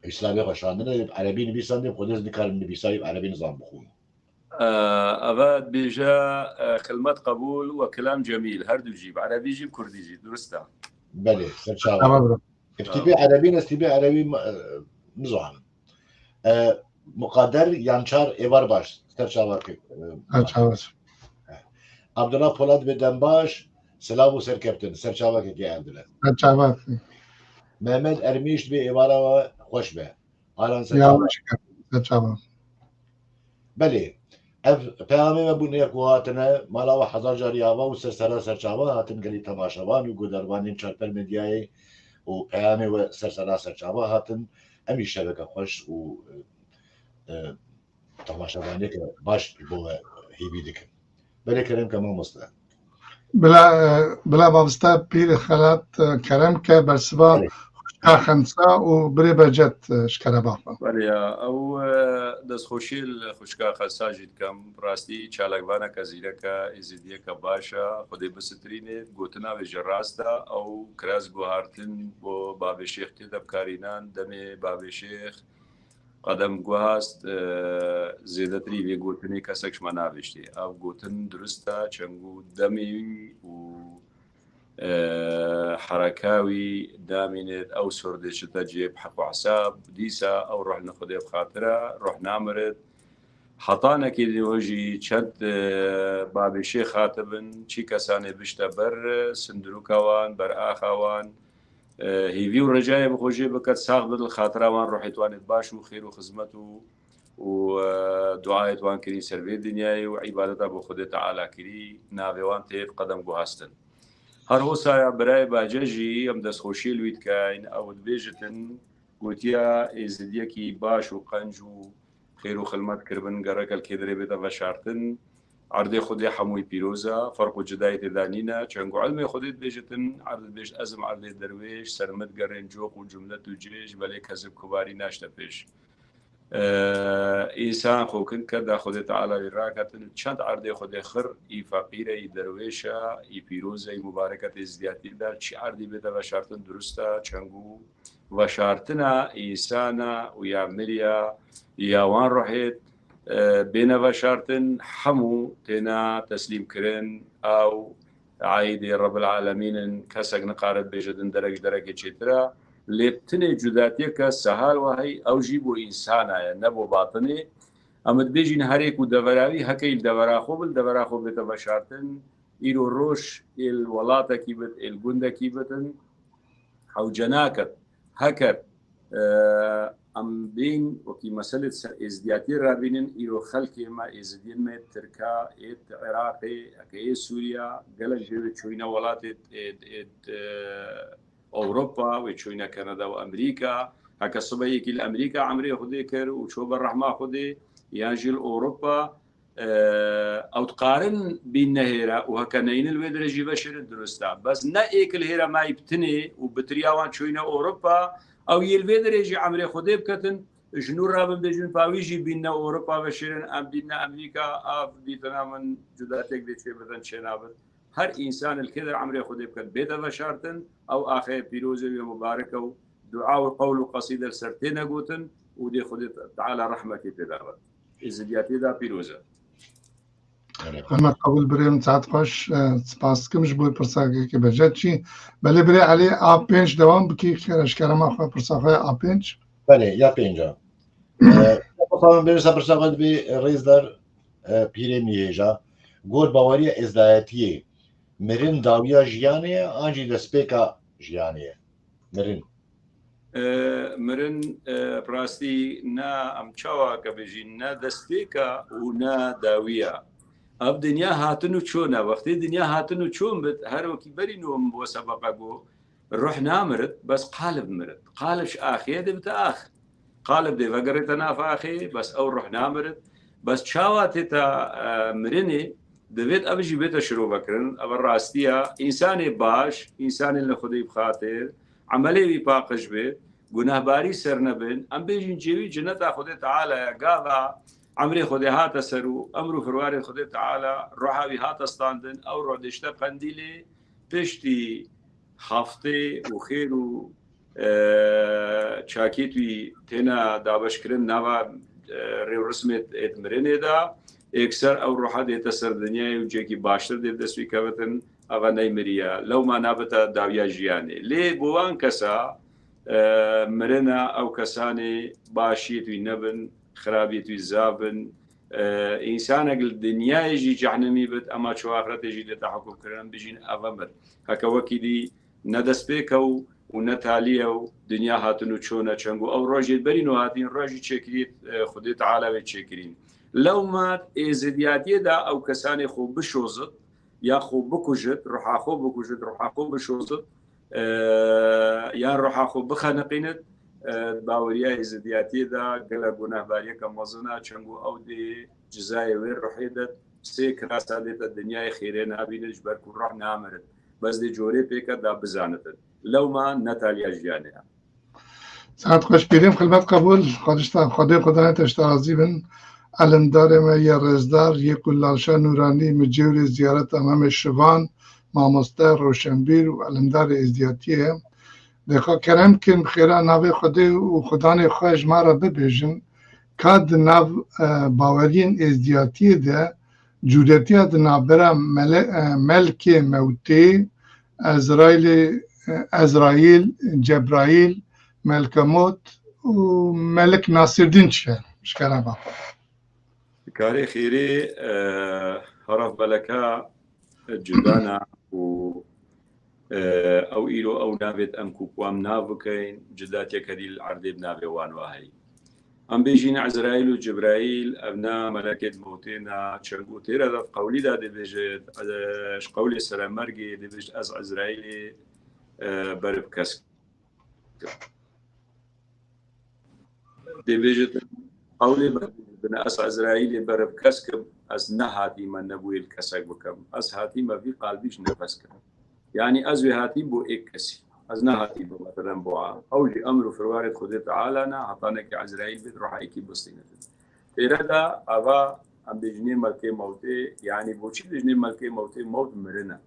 Îslamê xwe şandine, bi erebî nivîsandiye, xwedê ez nikarim nivîsayî bi erebî nizam bixwim. E, eve dibêje, e, xilmet qebûl we kelam cemîl, her du jî, bi erebî jî, bi kurdî jî, durist e. Belê, serçava. Tamam, bro. Ev tîpê erebî ne, ez tîpê erebî, e, nizanim. E, Muqader Yançar êvar baş, serçava ke, e, Serçava. Abdullah Polat dibê dem baş, silav û serkeftin, serçava kekê Abdullah. Serçava. Mehmet Ermîş dibê êvara we xweş be. Alan Ya serçava. Serçava. Belê. Ev peyamê me bûne ku hatine, mala we hezar carî ava û sersera serçava hatin gelî temaşevan û guhdarvanên Çarper Medyayê û peyamê we sersera serçava hatin. Em î şeveke xweş û, e, e, temaşevaniyeke baş ji bo we hêvî dikin. Belê kerem ke mamoste. Bila, e, bila mamoste Pîr Xelat, e, kerem ke bersiva Belê. Xwişka Xensa û birê Behcet, e, ji kerema xwe. Belê ya, ew, e, destxweşî li xwişka Xensa jî dikim. Rastî çalakvaneke zîrek e, êzidiyeke baş e, Xwedê bisitirîne, gotina wê jî rast e, ew kiras guhartin bo bavê Şêx tê de bikarînan, demê bavê Şêx Qedem guhast, e, zêdetirî vê gotinê kesek ji me navêştê. Ev gotin durist e, çengû demê wî û, e, hereka wî namînit, ew sor dê çite cihê bi heq û hesab, dîsa ew ruh li Xwedê bi xatir e, ruh namirit. Hetanekê dê jî çend, e, bavê şêx hatibin, çi kesanê bişte ber, e, sindirûka wan, ber axa wan, e, hêvî û recayê bi xwe jê biket, sax bidil xatira wan, ruhê wan ê baş û xêr û xizmet û, û, e, duayê wan kirî ser vê dinyayê û îbadeta bo Xwedê Teala kirî, navê wan tê qedem guhastin. Her wisa ya birayê Bace jî em destxweşiyê li wî dikeyn, ew dibêjitin, gotiya êzidiyekî baş û qenc û xêr û xilmet kiribin, gereke li kê derê bête veşartin. Erdê Xwedê hemûyî pîroz e, ferq û cidayî tê de nîne. Çend ku ilmê Xwedê dibêjitin, erd dibêjit, ez im erdê derwêş, ser min digerên coq û cumlet û cêj, belê kezib kubarî naşte pêş. E, însan xwe kin ke da Xwedê Teala wî raketin, çend erdê Xwedê xir, î feqîr e, î derwêş e, î pîroz e, î mubarek e, tê ziyatî de, çi erdî bête veşartin durust e, çend ku veşartina însana û ya miriya ya wan ruhêt e, bêne veşartin, hemû têne teslîmkirin, ew aîdê Rebbil Alemîn in, kesek nikare bêje din derek ji derekê çêtir e. Lê bi tinê cudatiyeke sehal wahî, ew jî bo însana ye, ne bo batinê. Em dibêjin herê ku devera wî heke li devera xwe bi, li devera xwe bête veşartin, îro roj ê li welatekî bit, ê li gundekî bitin, hewce naket. Heke, e, em bên wekî meselê ser êzdiyatiyê rabînin, îro xelkê me, êzidiyên me, Tirka, ê Iraqê, heke ê Sûriya, gelek jê wê çûyne welatê, ê, ê, e, Ewropa, wê çûyne Kanada û Amerîka. Heke sibe yekî li Amerîka emrê Xwedê kir û çû ber rehma Xwedê, yan jî li Ewropa, e, ew dikarin bîn nehêre û heke neynin li wê dirê jî veşêrin dirust e. Bes ne êk li hêre mayî bi tinê û bi tiriya wan çûyne Ewropa, ew yê li vê dirê jî emrê Xwedê biketin, ji nû rabin bêjin pa wî jî bînne Ewropa veşêrin, em bînne Amerîka, av dîtina min cudatiyek dê çê bidin çê nabin. Her însan li kê der emrê Xwedê biket bête veşartin, ew axê pîrozê wê mubarek e û dua û qewl û qesîde li ser têne gotin û dê Xwedê Teala rehmekê pê de be. Êzidiyatiyê de pîroz e. Hema qebûl birêm, saet xweş, e, spas dikim ji bo pirsakekê bejet çî. Belê birê Elî, a pênc dewam bikî, ji kerema xwe pirsa xwe a pênc. Belê, ya pênca. Ee, Mustafa, bêrîsa pirsa xwe dibî, rêzdar, e, pîrê mîhêja. Gor baweriya êzdayetiyê, mirin dawiya jiyanê ye, an jî destpêka jiyanê ye? Mirin. E, mirin, e, bi rastî ne em çawa ke bêjîn, ne destpêka û ne dawiya. Ev dinya hatin û çûn e. Wextê dinya hatin û çûn bit, her wekî berî nû min bo sebeqa got, ruh namirit, bes qalib mirit. Qalib ji axê dê bite ax. Qalib dê vegerite nav axê, bes ew ruh namirit. Bes çawa tê te, e, mirinê, divêt ev jî bête şirovekirin. Ev rastiya, însanê baş, însanên li Xwedê bi xatir, emelê wî paqij bê, gunehbarî ser nebin. Em bêjin cêwî cineta Xwedê Teala ye, gava emrê Xwedê hate ser û emr û firwarê Xwedê Teala, ruha wî hate standin, ew ruh dişte qendîlê, piştî haftê û xêr û, e, çakêt wî têne dabeşkirin nava, e, rê û rismê êt mirinê de, êkser ew ruha dête ser dinyayê û cêkî baştir dê dest wî kevitin, eva ney miriye. Lewma nabite dawiya jiyanê. Lê bo wan kesa, e, mirina ew kesanê başiyêt wî nebin, xirabiyêt wî zaf bin. E, însanek li dinyayê jî cehnemî bit, ema ço axretê jî dête hukm kirin, em bijîn ev emir. Heke wekî dî ne destpêk ew û ne talî ew, dinya hatin û çûn e, çeng û ew rojê berî nû hatîn, rojî çêkirî, e, Xwedê Teala wê çêkirîn. Lewma êzidiyatiyê de ew kesanê xwe bişozit, ya xwe bikujit, ruha xwe bikujit, ruha xwe bişozit, e, yan ruha xwe bixeniqînit, e, baweriya êzidiyatiyê de gelek gunehbariyeke mezin e, çeng û ew dê cizayê wê ruhê de sê kirasa dête dinyayê xêrê nabîne, ji ber ku ruh namirit. Bes dê corê pêke da bizanitin. Lewma ne taliya jiyanê ye. Saet xweş pîrêm, xilmet qebûl, Xwedê ji te, Xwedê Xwedanê te ji te razî bin. Elimdarê me yê rêzdar, yê ku Lalşa Nûranî, mijêwrê ziyareta me, me şivan, mamoste, roşenbîr û elimdarê êzdiyatiyê ye. Dê xwe kerem kin, bi xêra navê Xwedê û Xwedanê xwe ji me re bibêjin, ka di nav, e, baweriyên êzdiyatiyê de cûretiya di navbera mele-, e, melkê mewtê, Ezraîlê, e, Ezraîl, Cebraîl, Melkemot û Melik Nasîrdîn çi ye? Ji kerema xwe. Karê xêrê, e, heraf meleka cuda ne û, e, ew îro ew navêt em ku ku em nav bikeyn, cudatiyeke dî li erdê bi navê wan ve heyî. Em bêjîn Ezraîl û Cibraîl, ev ne melekêt mewtê ne, çeng û têra de qewlî de dibêjit, e, ji qewlê seremergê dibêjit, ez Ezraîlê, e, ber bi kesk. Dibêjit, qewlê me bin, ez Ezraîlê ber bi kesk im, ez nehatîme nebûyê li kesek bikim. Ez hatîme vî qalbî ji nefes kirim. Yanî ez wê hatîm bo êk kesî. Ez nehatîme, meselen, bo a. Ew jî emr û firwarê Xwedê Teala ne, hetanekî Ezraîl bêt, ruha êkî bistînitin. Têre de eva em bêjinê melkê mewtê, yanî bo çi bêjinê melkê mewtê, mewt mirin e.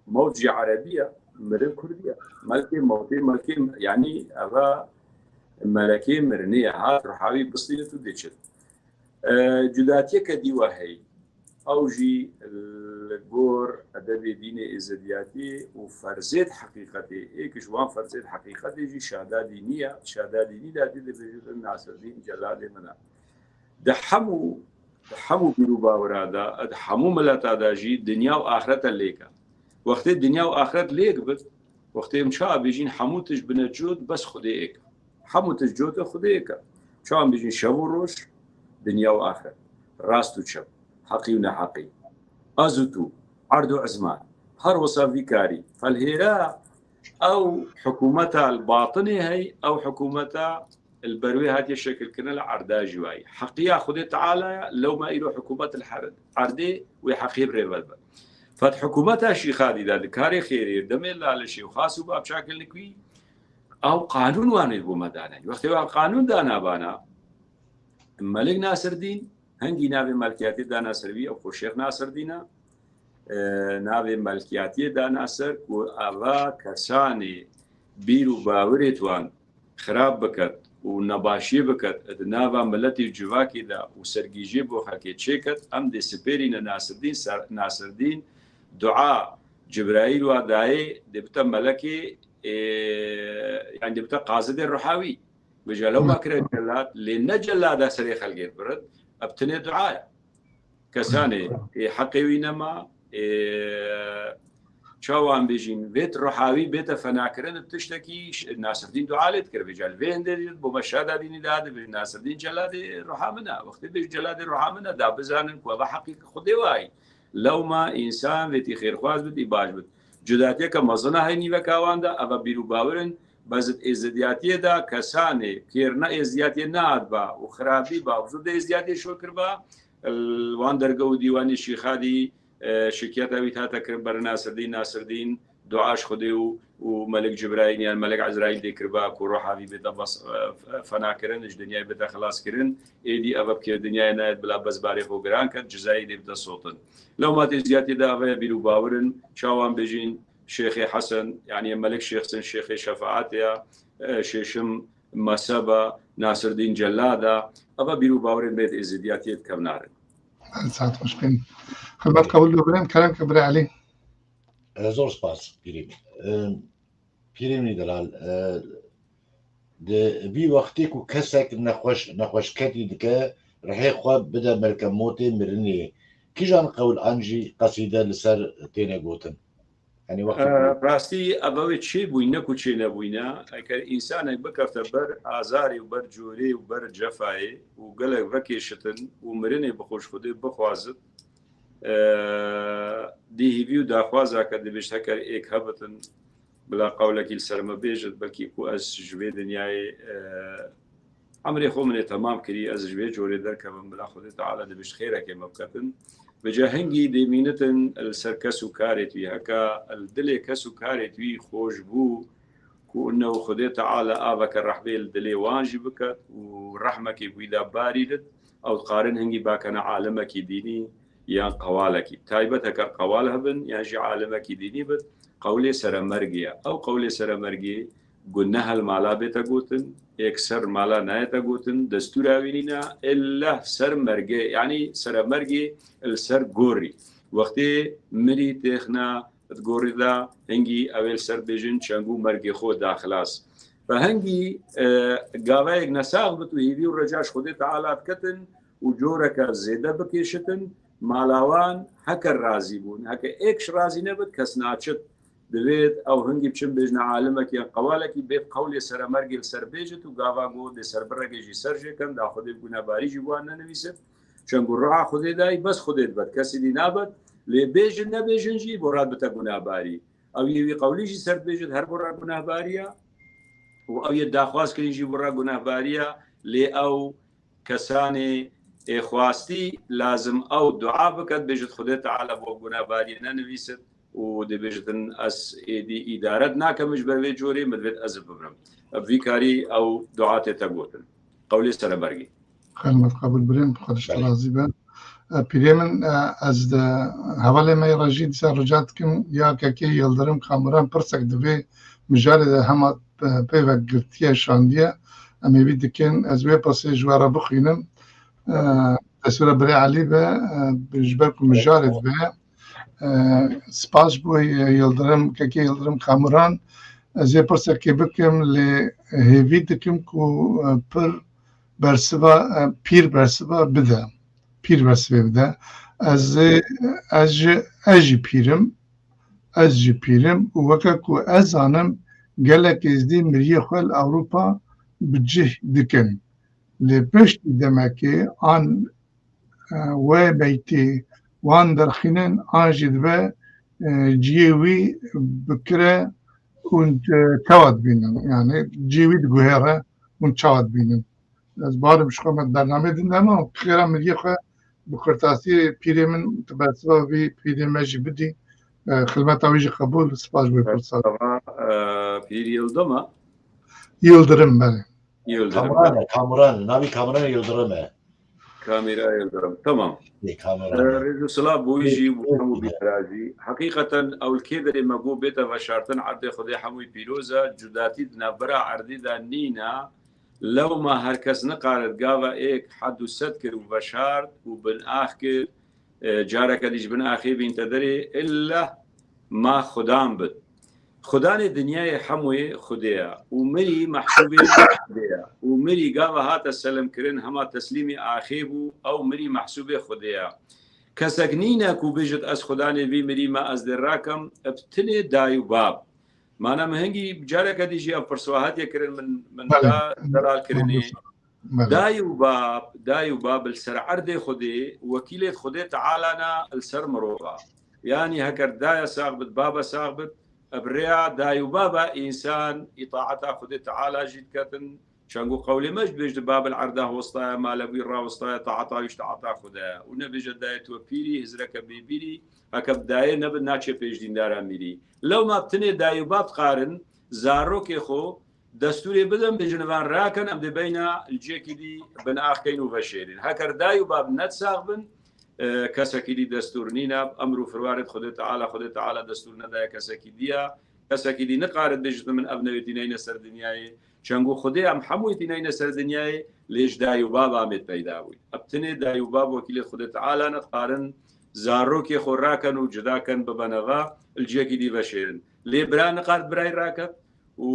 Mewt jî erebî ye, mirin kurdî ye. Melkê mewtê, melkê, yanî eva melekê mirinê ye, hat ruha wî bistînit û diçit. E, cudatiyeke dî wa heye. Ew jî li gor edebê dînê êzidiyatî û ferzêd heqîqetê, êk ji wan ferzêd heqîqetê jî şada dînî ye. Şada dînî de dî dibêjin Nasirdîn celadê min e. Di hemû, di hemû bîr û bawira de, di hemû mileta de jî dinya û axirete lêk e. Wextê dinya û axiret lêk bit, wextê em çawa bêjîn hemû tişt bine cot, bes Xwedê êk e. Hemû tişt cot e, Xwedê êk e. Çawa em bêjîn şev û roj, dinya û axiret, rast û çep, heqî û neheqî, ez û tu, erd û ezman, her wisa vî karî, felhêra ew hikûmeta li batinê hey, ew hikûmeta li ber wê hatiye şekilkirin li erda jî wayî. Heqiya Xwedê Teala ye, lewma îro hikûmet li her-, erdê wê heqiyê bi rê ve dibe. Fet hikûmeta Şîxadî de di karê xêrê, demê lalişê û xas û bapçakilnik wî, ew qanûn wan ê bo me dane. Wextê wan qanûn dana bana, Melik Nasirdîn, hingî navê melkiyatê dana ser wî, ew xwe Şêx Nasirdîn e. E, navê melkiyatiyê dana ser ku eva kesanê bîr û bawirê wan xirab biket û nebaşiyê biket di nava miletê û civakê de û sergîjiyê bo xelkê çêket, em dê sipêrîne Nasirdîn, ser-, Nasirdîn dua Cibraîl wa dayê dê bite melekê, e, yani dê bite qazidê ruhawî. Bêje lewma kire celad, lê ne celada serê xelkê birit, ev tinê dua ye. Kesanê ê heqê wî nema, ê çawa em bêjîn, vêt ruhawî bête fenakirin, bi tiştekî ş-, Nasirdîn dua lê dikir, bêje li vê hindê dî, bo me şada dînî da dibê, Nasirdîn celadê ruha min e. Wextê bêj celadê ruha min e, da bizanin ku eva heqî Xwedê wayî. Lewma însan vêtî xêrxwaz bit, î baş bit. Cudatiyeke mezin a hey nîveka wan de, eva bîr û bawir in, bezit êzidiyatiyê de kesanê kêrine êzidiyatiyê nehat ba û xirabî ba û zû de êzidiyatiyê şo kiriba, li wan dergeh û dîwanê Şîxadî, e, şikiyeta wî hate kirin ber Nasirdîn, Nasirdîn, dua ji Xwedê û, û Melik Cibraîl yan Melik Ezraîl dê kiriba ku ruha vî bête bes, e, f-, fena kirin, ji dinyayê bête xilas kirin. Êdî ev bi kêr dinyayê nayet bila bes barê xwe giran ket, cizayê dê bide sotin. Lewma tê ziyatê de eve bîr û bawir in, çawan bêjîn Şêxê Hesen, yani Melik Şêxsin, Şêxê Şefaatê ya, e, Şêşim Meseba, Nasirdîn Cellada, eva bîr û bawirên bêt êzidiyatiyê dikevnarin. Saet xweş bên. Xizmet qebûl bibin, kerem ke birê Elî. E, zor spas, pîrê min. E, pîrê min delal, e, di vî wextê ku kesek nexweş, nexweşketî dike, rihê xwe bide melkemotê mirinê. Kîjan qewl an jî qesîde li ser têne gotin? Yani wextê E, ku rastî, ev ew ê çêbûyî, ne ku çênebûyî ne. Eger însanek bikefte ber azarê û ber corê û ber cefayê û gelek vekêşitin û mirinê bi xwe ji Xwedê bixwazit, e, dê hîvî û daxwaza ke dibêjt heker êk hebitin, bila qewlekî li ser me bêjit, belkî ku ez ji vê dinyayê, e, emrê xwe min ê temam kirî, ez ji vê corê derkevim, bila Xwedê Teala dibêjt xêrekê me biketin. Vêca hingî dê mînitin li ser kes û karê wî, heke li dilê kes û karê wî xweş bû, ku innehu Xwedê Teala aveke rehmê li dilê wan jî biket û rehmekê bi wî de barîrit, ew dikarin hingî bakene alimekî dînî yan qewalekî. Taybet heker qewal hebin yan jî alimekî dînî bit, qewlê seremergê ye. Ew qewlê seremergê ku ne hel mala bête gotin, êk ser mala nayête gotin, destûra wî nîne, illa ser mergê, yanî seremergê li ser gorî. Wextê mirî têxna di gorî de, hingî ew ê li ser bêjin çengû mergê xwe da xilas. Ve hingî, e, gavayek nesax bit û hêvî û reca ji Xwedê Teala diketin û coreke zêde bikêşitin, mala wan heke razî bûn. Heke êk ji razî nebit, kes naçit. Divêt ew hingî biçin bêjine alimekî yan qewalekî bêt qewlê seremergê li ser bêjit û gava got dê serbiregê jî ser jê ken, da Xwedê bi gunebarî jî bi wan nenivîsit. Çend ku ruha Xwedê dayî, bes Xwedê dibet, kesî dî nabet. Lê bêjin nebêjin jî bo re dibite gunebarî. Ew yê wî qewlî jî ser dibêjit, her bo re gunehbarî ye. Û ew yê daxwaz kirî jî bo re gunehbarî ye. Lê ew kesanê ê xwastî lazim ew dua biket, bêjit Xwedê Teala bo gunebariyê nenivîsit û dibêjit ez êdî îdaret nakim ji ber vê corê, min divêt ez bibrim. Ev vî karî ew dua tête gotin. Qewlê seremergê. Xelmet qebûl birên, Xwedê ji te Belê. Razî be. E, pîrê min, e, ez di hevalê me yê re jî dîsa rica dikim, ya kekê Yildirim Kamuran pirsek di vê mijarê de hema, e, peyvek girtiye, şandiye, em ê vî dikin, ez wê pirsê ji we re bixwînim. E, Destûra birê Elî be, e, ji ber ku mijarê dibe. E, spas ji bo, e, Yildirim, kekê Yildirim Kamuran. Ez ê pirsekê bikim, lê hêvî dikim ku, e, pir bersiva, e, pîr bersiva bide. Pîr bersivê bide. Ez ê, ez ji, ez jî pîr im. Ez jî pîr im û weke ku ez zanim, gelek êzdî miriyê xwe li Ewropa bi cih dikin. Lê piştî demekê an, e, wê meytê wan derxînin, an jî dibe, e, cihê wî bikire hûn, e, çawa dibînin? Yani cihê wî diguhêre, hûn çawa dibînin? Ez barim ji xwe me bernameyê din dema, xêra miriyê xwe bi kurtasî pîrê min, tu bersiva vî pîrê me jî bidî. E, xizmeta wî jî qebûl, spas ji bo pirsa. Bersiva, e, pîr Yildim e? Yildirim, belê. Yildirim. Kamuran e, Kamuran. Navî Kamuran Yildirim e. Kamîra Yildirim. Tamam. Ê, Kamuran. E, rêz û silav bo wî jî, bo hemû bînera jî. Heqîqeten ew li kê derê me got bête veşartin, erdê Xwedê hemûyî pîroz e, cudatî di navbera erdî de nîne. Lewma her kes niqarit gava êk hed û sed kir û veşart û bin ax kir, e, careke dî ji bin axê bînte derê, illa ma Xudan bit. Xudanê dinyayê hemûyê Xwedê ye û mirî mehsûbê Xwedê ye û mirî gava hate selimkirin hema teslîmî axê bû, ew mirî mehsûbê Xwedê ye. Kesek nîne ku bêjit ez Xudanê vî mirî me ez dê rakim, bi tinê day û bab. Mana min hingî careke dî jî ev pirsa hatiye kirin, min, min Belê. da zelal kirinê. Belê. Day û bab, day û bab li ser erdê Xwedê, wekîlê Xwedê Teala ne li ser mirova. Yanî heker daya sax bit, baba sax bit, bi rêya day û baba însan îtaeta Xwedê Teala jî diketin. Çengo qewlê me jî dibêjin, bab li erda hostaye, male wî rawistaye, taeta wî ji taeta Xwedê ye. Û nebêje dayê tu pîrî, hizreke bêbîrî, heke bi dayê nebit, naçe pêş dîndara mîrî. Lewma bi tinê day û bab dikarin, zarokê xwe destûrê bidin, bêjin van rakin, em dê beyna li cihekî dî bin ax keyn û veşêrin. Heker day û bab ne sax bin, e, kesekî dî destûr nîne, emr û firwarê Xwedê Teala, Xwedê Teala destûr nedaye kesekî dî ya. Kesekî dî niqarit bêjit min ev newê tîneyne ser dinyayê. Çengo Xwedê em hemûyê tîneyne ser dinyayê, lê ji day û bab amêt peyda bûyî. Ev tinê day û bab wekîlê Xwedê Teala ne, dikarin zarokê xwe rakin û cida kin bibene va, li cihekî dî veşêrin. Lê bira niqarit birayê raket û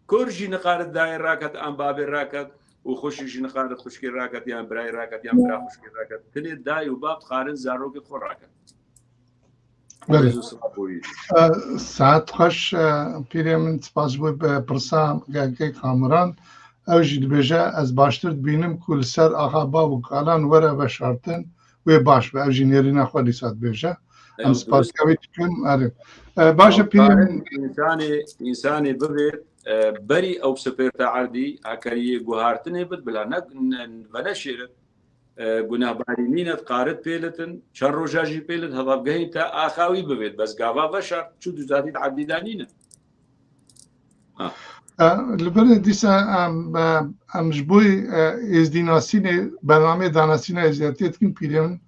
kur jî niqarit dayê raket an babê raket û xwişik jî niqarit xwişkê raket yan birayê raket yan bira xwişkê raket. Tinê day û bab dikarin zarokê xwe raket. Belê. Rêz û silav bo wî. E, saet xweş, e, pîrê min, spas ji bo, e, pirsa kekê Kamuran. Ew jî dibêje, ez baştir dibînim ku li ser axa bav û kalan were veşartin, wê baş be. Ew jî nêrîna xwe dîsa dibêje. Em Ew spasiya wî dikin. Erê. E, baş e, pîrê min. Însanê, însanê bivêt, e, berî ew sipêrte erdî, heker yê guhartinê bit, bila ne, ne, veneşêrit. E, gunehbarî nîne, dikarit pêlitin, çend roja jî pêlit, hevavgehên te axa wî bivêt, bes gava veşart, çû duzatî di erdî de nîne. Ha. E, li vir dîsa em, e, em ji bo, e, êzdînasînê, bernameyê danasîna êzdiyatiyê dikin pîrê min.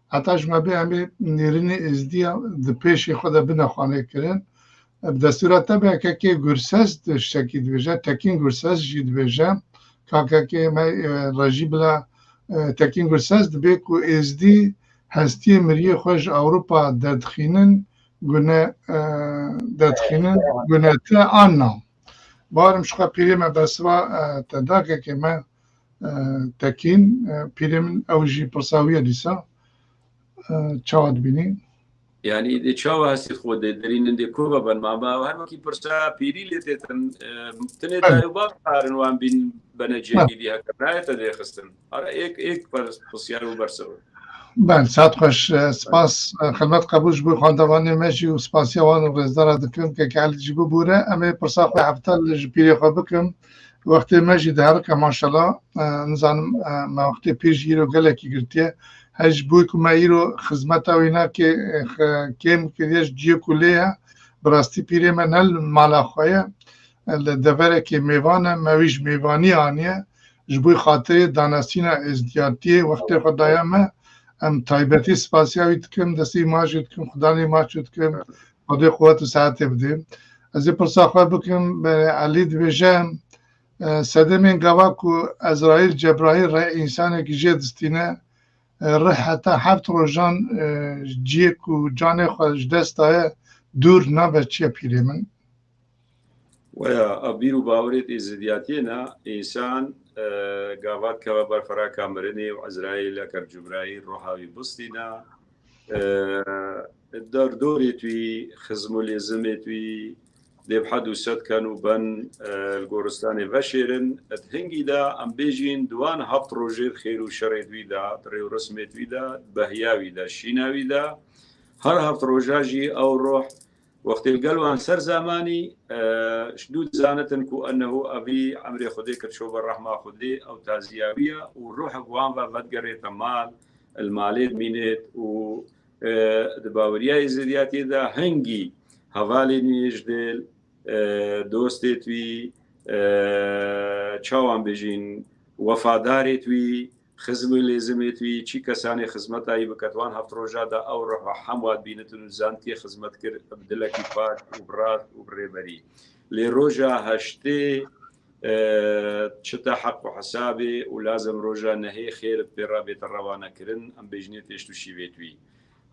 Heta ji me bê em ê nêrînê êzdiya di pêşê xwe de bine xwanê kirin. Bi destûra te be, kekê Gurses tiştekî dibêje, Tekîn Gurses jî dibêje, ka kekê me, e, rejî bila, e, Tekîn Gurses dibê ku êzdî hestiyê miriyê xwe ji Ewropa derdixînin, gune, e, derdixînin, gune te an na. Barim ji xwe pîrê me bersiva, e, te da, kekê me, e, Tekîn, e, pîrê min ew jî pirsa wî ye dîsa. E, çawa dibînî? Yanî dê çawa hestî xwe dê derînin, dê ku ve ben? Ma, ma her wekî pirsa pîrî lê têtin, e, tinê Belê. day û bab karin wan bîn bene Belê. cihekî dî heke nayê te dê xistin. Ara êk, êk pers-, pisyar û bersiv. Belê, saet xweş. E, spas, e, xizmet qebûl ji bo xwendevanê me jî û spasiya wan û rêzdara dikim, kekê Elî jî bibûre. Em ê pirsa xwe heftel ji pîrê xwe bikim. Wextê me jî diherike maşallah. E, nizanim, e, me wextê pîr jî îro gelekî girtiye. Her ji bo ku me îro xizmeta wî nake, e, xe-, kêm kiriye ji cihê ku lê ye. Bi rastî pîrê me ne li mala xwe ye. E, li deverekê mêvan e, me wî ji mêvanî aniye. Ji bo xatirê danasîna êzdiyatiyê wextê xwe daye me. Em taybetî spasiya wî dikim, destê wî maç jî dikim, xudanê maç jî dikim. Xwedê quwet û sehetê bidê. Ez ê pirsa xwe bikim, be, Elî dibêje, e, sedemên gava ku Ezraîl Cebraîl re însanekî jê distîne, e, rih heta heft rojan, e, ciyê ku canê xwe ji dest daye dûr nabe çi ye pîrê min? Weya, ev bîr û bawerêt êzidiyatiyê ne, însan, e, gava dikeve ber feraka mirinê û Ezraîl eker Cibraîl roha wî bistîne, e, derdorêt wî, xizm û lêzimêt wî, dê bi hed û sed ken û ben, e, li goristanê veşêrin. Di hingî de em bêjîn di wan heft rojê di xêr û şerê di wî de, di rê û rismê di wî de, di behiya wî de, şîna wî de, her heft roja jî ew roh wextê li gel wan ser zemanî, e, ji dû dizanitin ku ennehu evî emrê Xwedê kir ço ber rehma Xwedê, ew taziya wî ye û ruhek wan ve vedigerête mal, li malê dimînêt û, e, di baweriya êzidiyatiyê de hingî hevalên wî ji dil, e, dostêt wî, e, çawan bêjîn, wefadarêt wî, xizm û lêzimêt wî, çi kesanê xizmeta wî biket, wan heft roja de ew ruh ve hem wa dibînitin û zantiye xizmet kir, bi dilekî pak û bi rast û bi rêberî. Lê roja heştê, e, çi te heq û hesabê û lazim roja nehê xêr bi pê re bête rewanekirin, em bêjinê têşt û şîvêt wî.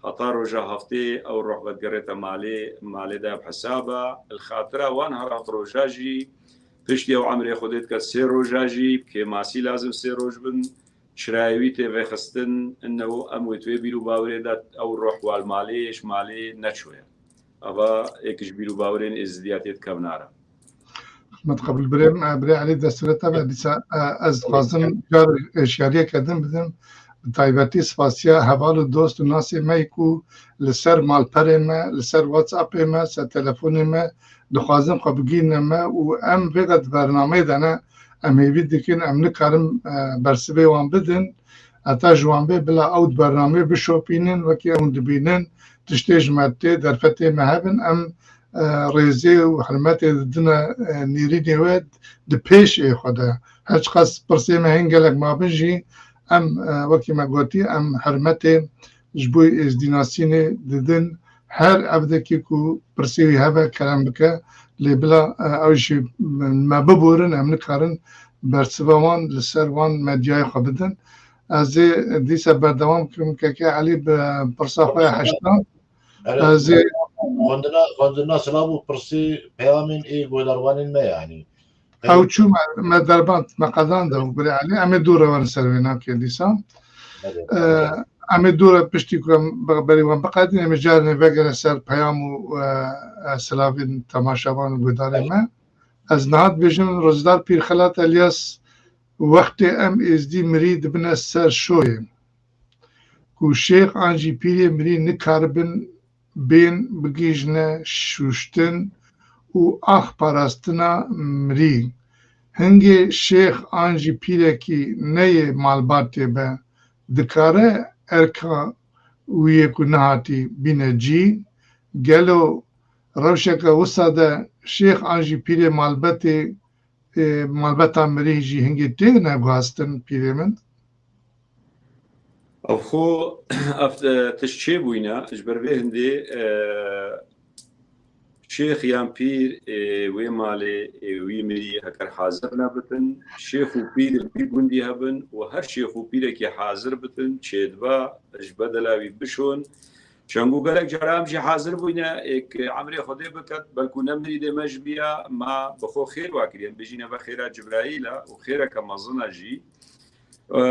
Heta roja heftê ew ruh vedigerête malê, malê de bi hesab e. Li xatira wan her heft roja jî, piştî ew emrê Xwedê dike sê roja jî, bi kêmasî lazim sê roj bin, çirayê wî tê vêxistin, innehu em wê di wê bîr û bawerê de ew ruh wa li malê, ji malê neçûye. Eva êk ji bîr û bawerên êzidiyatê dikevnare. Xizmet qebûl birêm, e, birê Elî destûrê te be. Dîsa, e, ez dixwazim car hişyariyeke din bidim. Bi taybetî spasiya heval û dost û nasê me yî ku li ser malperê me, li ser WhatsAppê me, ser telefonê me dixwazin xwe bigihîne me û em vê de di bernameyê de ne, em hêvî dikin, em nikarin, e, bersivê wan bidin. Heta ji wan bê bila ew di bernameyê bişopînin, wekî ew dibînin, tiştê ji me tê, derfetê me hebin, em, e, rêzê û hurmetê didine, e, nêrînê we di pêşê xwe de. Her çiqas pirsê me hên gelek mabin jî, em, e, wekî me gotî, em hurmetê ji bo êzdînasînê didin her evdekî ku pirsê wî hebe kerem bike, lê bila, e, ew jî me biborin, em nikarin bersiva wan li ser wan medyayê xwe bidin. Ez ê dîsa berdewam bikim, keke Elî bi pirsa xwe ya heştan. Erê, ez ê xwendina, xwendina silav û pirsî peyamên ê guhdarvanên me, yanî. Ew çû me, me derband, me qedand ew birê Elî. Em ê dû re werin ser wê nakê dîsa. Erê, Ee, tamam. Em ê dû re piştî ku em be-, berî wan biqedîn, em ê carinê vegere ser peyam û, e, e, silavên temaşevan û guhdarên me. Ez niha dibêjim, Rizdar Pîr Xelat Elyas, wextê em êzdî mirî dibine ser şoyê, ku şêx an jî pîrê mirî nikaribin bên bigihîjine şûştin û ax parastina mirî. Hingê şêx an jî pîrekî neyê malbatê be, dikare erka wî yê ku nehatî bîne cî? Gelo rewşeke wisa de şêx an jî pîrê malbetê, e, malbeta mirî jî hingê tê neguhastin pîrê min? Ev xwe, ev, e, tişt çêbûyne, ji ber vê hindê, e, şêx yan pîr, e, wê malê, e, wî mirî heker hazir nebitin, şêx û pîr li wî gundî hebin û her şêx û pîrekî hazir bitin, çêdibe, ji bedela wî bişon. Çend ku gelek caran em jî hazir bûyne, êk emrê Xwedê biket, belkû ne mirîdê me ji bîya, ma bi xwe xêr wa kiriye. Em bêjîne ve xêra Cibraîl e û xêreke mezin e jî. E,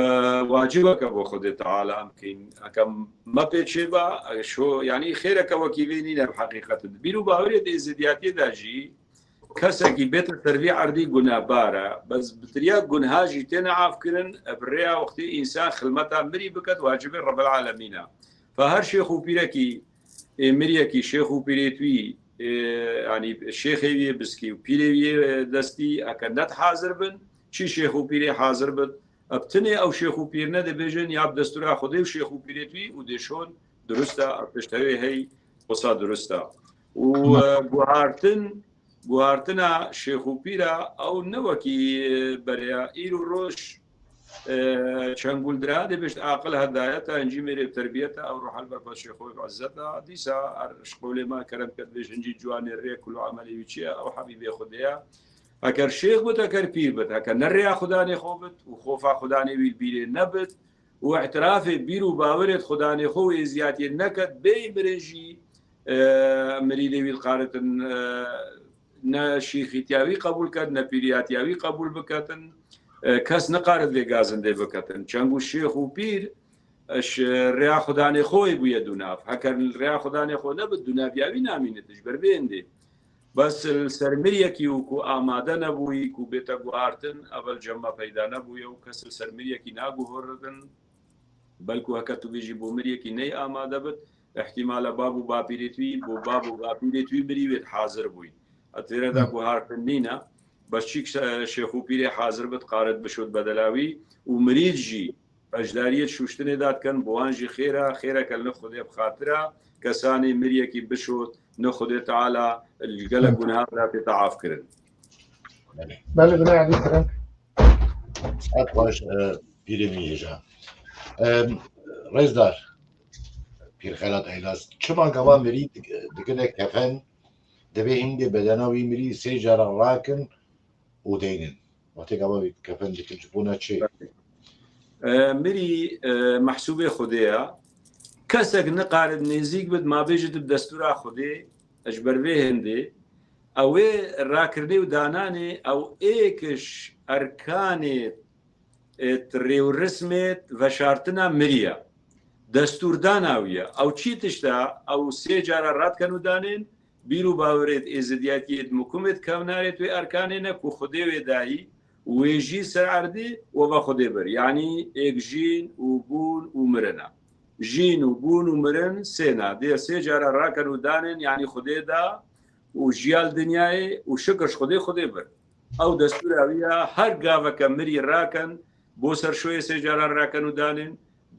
wacibeke bo Xwedê Teala em kîn. Heke me pê çêba, e, şo, yanî xêreke wekî vê nîne bi heqîqet. Bîr û bawerê di êzidiyatiyê de jî kesekî bête ser vî erdî gunebar e. Bes bi tiriya gunha jî têne afkirin, e, bi rêya wextê însan xilmeta mirî biket, wacibê Rebel Alemîn e. Fa her şêx û pîrekî, ê, miriyekî, şêx û pîrê wî, ê, yanî şêxê wî yê biskî û pîrê wî yê, e, destî, heke net hazir bin, çi şêx û pîrê hazir bit, ev tinê ew şêx û pîr ne dibêjin, ya bi destûra Xwedê û şêx û pîrê wî û dêşon durust e, ev tişt hewê hey, wisa durust e. Û, e, guhartin, guhartina şêx û pîra ew ne wekî, e, bereya îro roj, e, çend gul dira dê bêjt aqil hedayeta, encî mêrê terbiyeta, ew ruhal berpa şêxo bi izzeta. Dîsa her ji qewlê me kerem ket bêj hincî ciwanê rê kul û emelê wî çi ye? Ew hebîbê Xwedê ye. Heker şêx bit, heker pîr bit, heker ne rêya Xudanê xwe bit û xofa Xudanê wî li bîrê nebit, û îtirafê bîr û bawerê Xudanê xwe û êziyatiyê neket, bêyî mirin jî, e, mirîdê wî diqaritin, e, ne şîxîtiya wî qebûl ket, ne pîriyatiya wî qebûl biketin, e, kes niqarit vê gazindê biketin. Çend ku şêx û pîr, e, ji rêya Xudanê xwe bûye dûnav. Heker rêya Xudanê xwe nebit, dûnaviya wî namînit ji ber vê hindê. Bes li ser miryekî û ku amade nebûyî ku bête guhartin, evel cema peyda nebûye û kes li ser miryekî naguhoritin. Belku heke tu bêjî bo miryekî ney amade bit, ihtimale bab û bapîrê tu yî, bo bab û bapîrê tu yî mirî wê hazir bûyî. Etêre de Hı. guhartin nîne, bes çîk şe-, şêx û pîrê hazir bit, qarit bişot bedela wî û mirîd jî beşdariyê şûştinê de dikin, bo wan jî xêr e, xêreke li Xwedê bi xatira kesanê miryekî bişot, ne Xwedê Teala li gelek Hı. gunehan de tête af kirin. Belê, binê Elî Kerem. Hep baş, e, pîrê min hêja. E, Rêzdar, Pîr Xelat Eylas, çima gava mirî dik-, dikine kefen, divê hindê bedena wî mirî sê cara rakin û deynin? Wextê gava wî kefen dikin, ji bona çi? E, mirî, e, mehsûbê Xwedê ye. Kesek niqarit nêzîk bit, ma bêjit bi destûra Xwedê, ji ber vê hindê, ew ê rakirinê û dananê, ew êk ji erkanê, e, rê û rismê veşartina mirî ye. Destûrdana wî ye. Ew çi tişt e? Ew sê cara radikin û danên, bîr û bawerêt êzidiyatiyêt mikumêt kevnarêt wê erkanê ne ku Xwedê wê dayî û wê jî ser erdê û ve Xwedê bir. Yanî êk jîn û bûn û mirin e. Jîn û bûn û mirin sê ne. Dê sê cara rakin û danên, yanî Xwedê da û jiya li dinyayê û şikir ji Xwedê, Xwedê bir. Ew destûra wî ya, her gaveke mirî rakin, bo ser şoyê sê cara rakin û danên,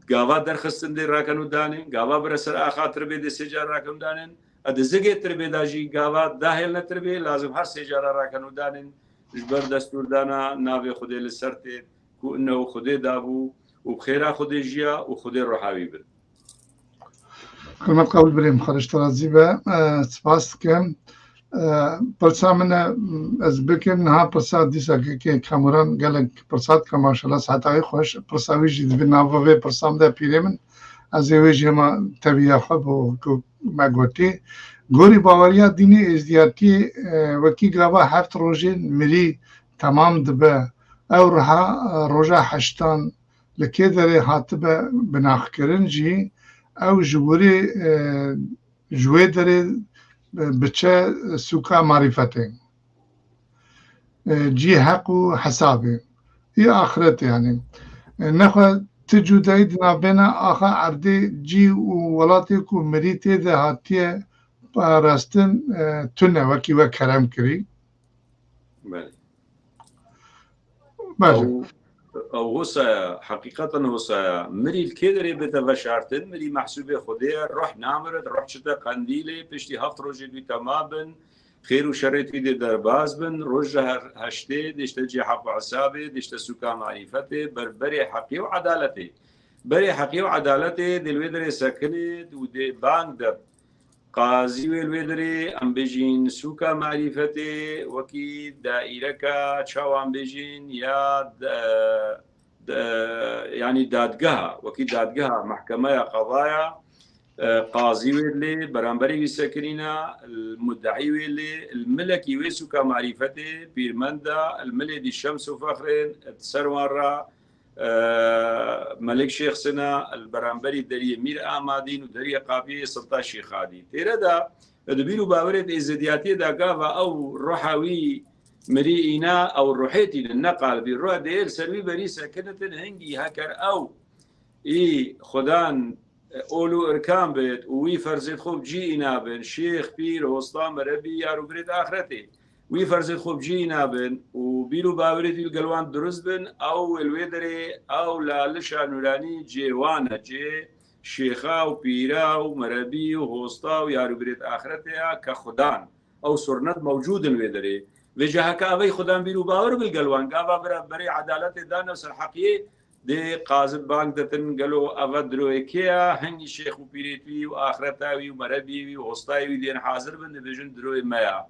gava derxistin dê rakin û danên, gava bire ser axa tirbê dê sê cara rakin û danên, e di zigê tirbê de jî gava dahêlne tirbê, lazim her sê cara rakin û danên, ji ber destûrdana navê Xwedê li ser tê, ku innehu Xwedê dabû û bi xêra Xwedê jiya û Xwedê ruha wî bir. Hurmet qebûl birêm, xwe ji te razî be. E, spas dikim. E, pirsa min e, ez bikim, niha pirsa dîsa ke, ke Kamuran gelek pirsa dike, maşallah, saeta wî xweş. Pirsa wî jî divê nava vê pirsa min de pîrê min. Ez ê wê jî hema teviya xwe bo ku me gotî. Gorî baweriya dînê êzdiyatiyê, e, wekî gava heft rojên mirî temam dibe. Ew riha, e, roja heştan li kê derê hatibe binaxkirin jî, ew ji wirê, e, ji wê derê, e, biçe sûka marîfetê. E, cî heq û hesabê. Î axiret yanî. E, nexwe ti cudayî di navbêna axa erdê cî û welatê ku mirî tê de hatiye parastin, e, tune wekî we kerem kirî. Belê. Belê. Ew, ew hosa ye, heqîqeten hosa ye. Mirî li kê derê bête veşartin, mirî mehsûbê Xwedê ye, ruh namirit, ruh çite qendîlê, piştî heft rojê dû temam bin, xêr û şerê tî dê derbas bin, roja her heştê dişte cê heq û hesabê, dişte sûka marîfetê, ber berê heqî û edaletê. Berê heqî û edaletê dê li wê derê sekinê û dê bang de. Qazî wê li wê derê, em bêjîn sûka marîfetê, wekî daîreka, çawa em bêjîn, ya de-, de-, yanî dadgeha, wekî dadgeha, mehkemeya qezaya, e, qazî wê lê, beramberî wî sekinîna, mudeî wê lê, milekî wê sûka marîfetê, pîrmenda, milê dî şems û fexrên, di ser wan re, e, Melik Şêx Sina, li beramberî deriyê Mîr Amadîn û deriyê Qapiyê Sultan Şîxadî. Têre de, di bîr û bawerê êzidiyatiyê de gava ew ruha wî mirî îna, ew ruhê tînin, ne qalbî. Ruh dê li ser wî berî sekinitin, hingî heker ew î Xudan ol û irkan bêt û wî ferzêt xwe bi cî îna bin, şêx, pîr, hosta, merebî, yar û birêt axretê. Wî ferzêt xwe bi cî îna bin û bîr û bawerêt wî li gel wan dirust bin, ew ê li wê derê, ew lalişa nûranî cê wan e, cê şêxa û pîra û merebî û hosta û yar û birêt axretê ya ke Xudan. Ew surnet mewcûd in wê derê. Vêca heke evey Xudan bîr û bawer bi li gel wan, gava bira berê edaletê dane ser heqiyê, dê qazib bang detin, gelo eve diroyê kê ya, hingî şêx û pîrêt wî û axreta wî û merebî wî û hostayê wî dên hazir bin, dibêjin diroyê me ya.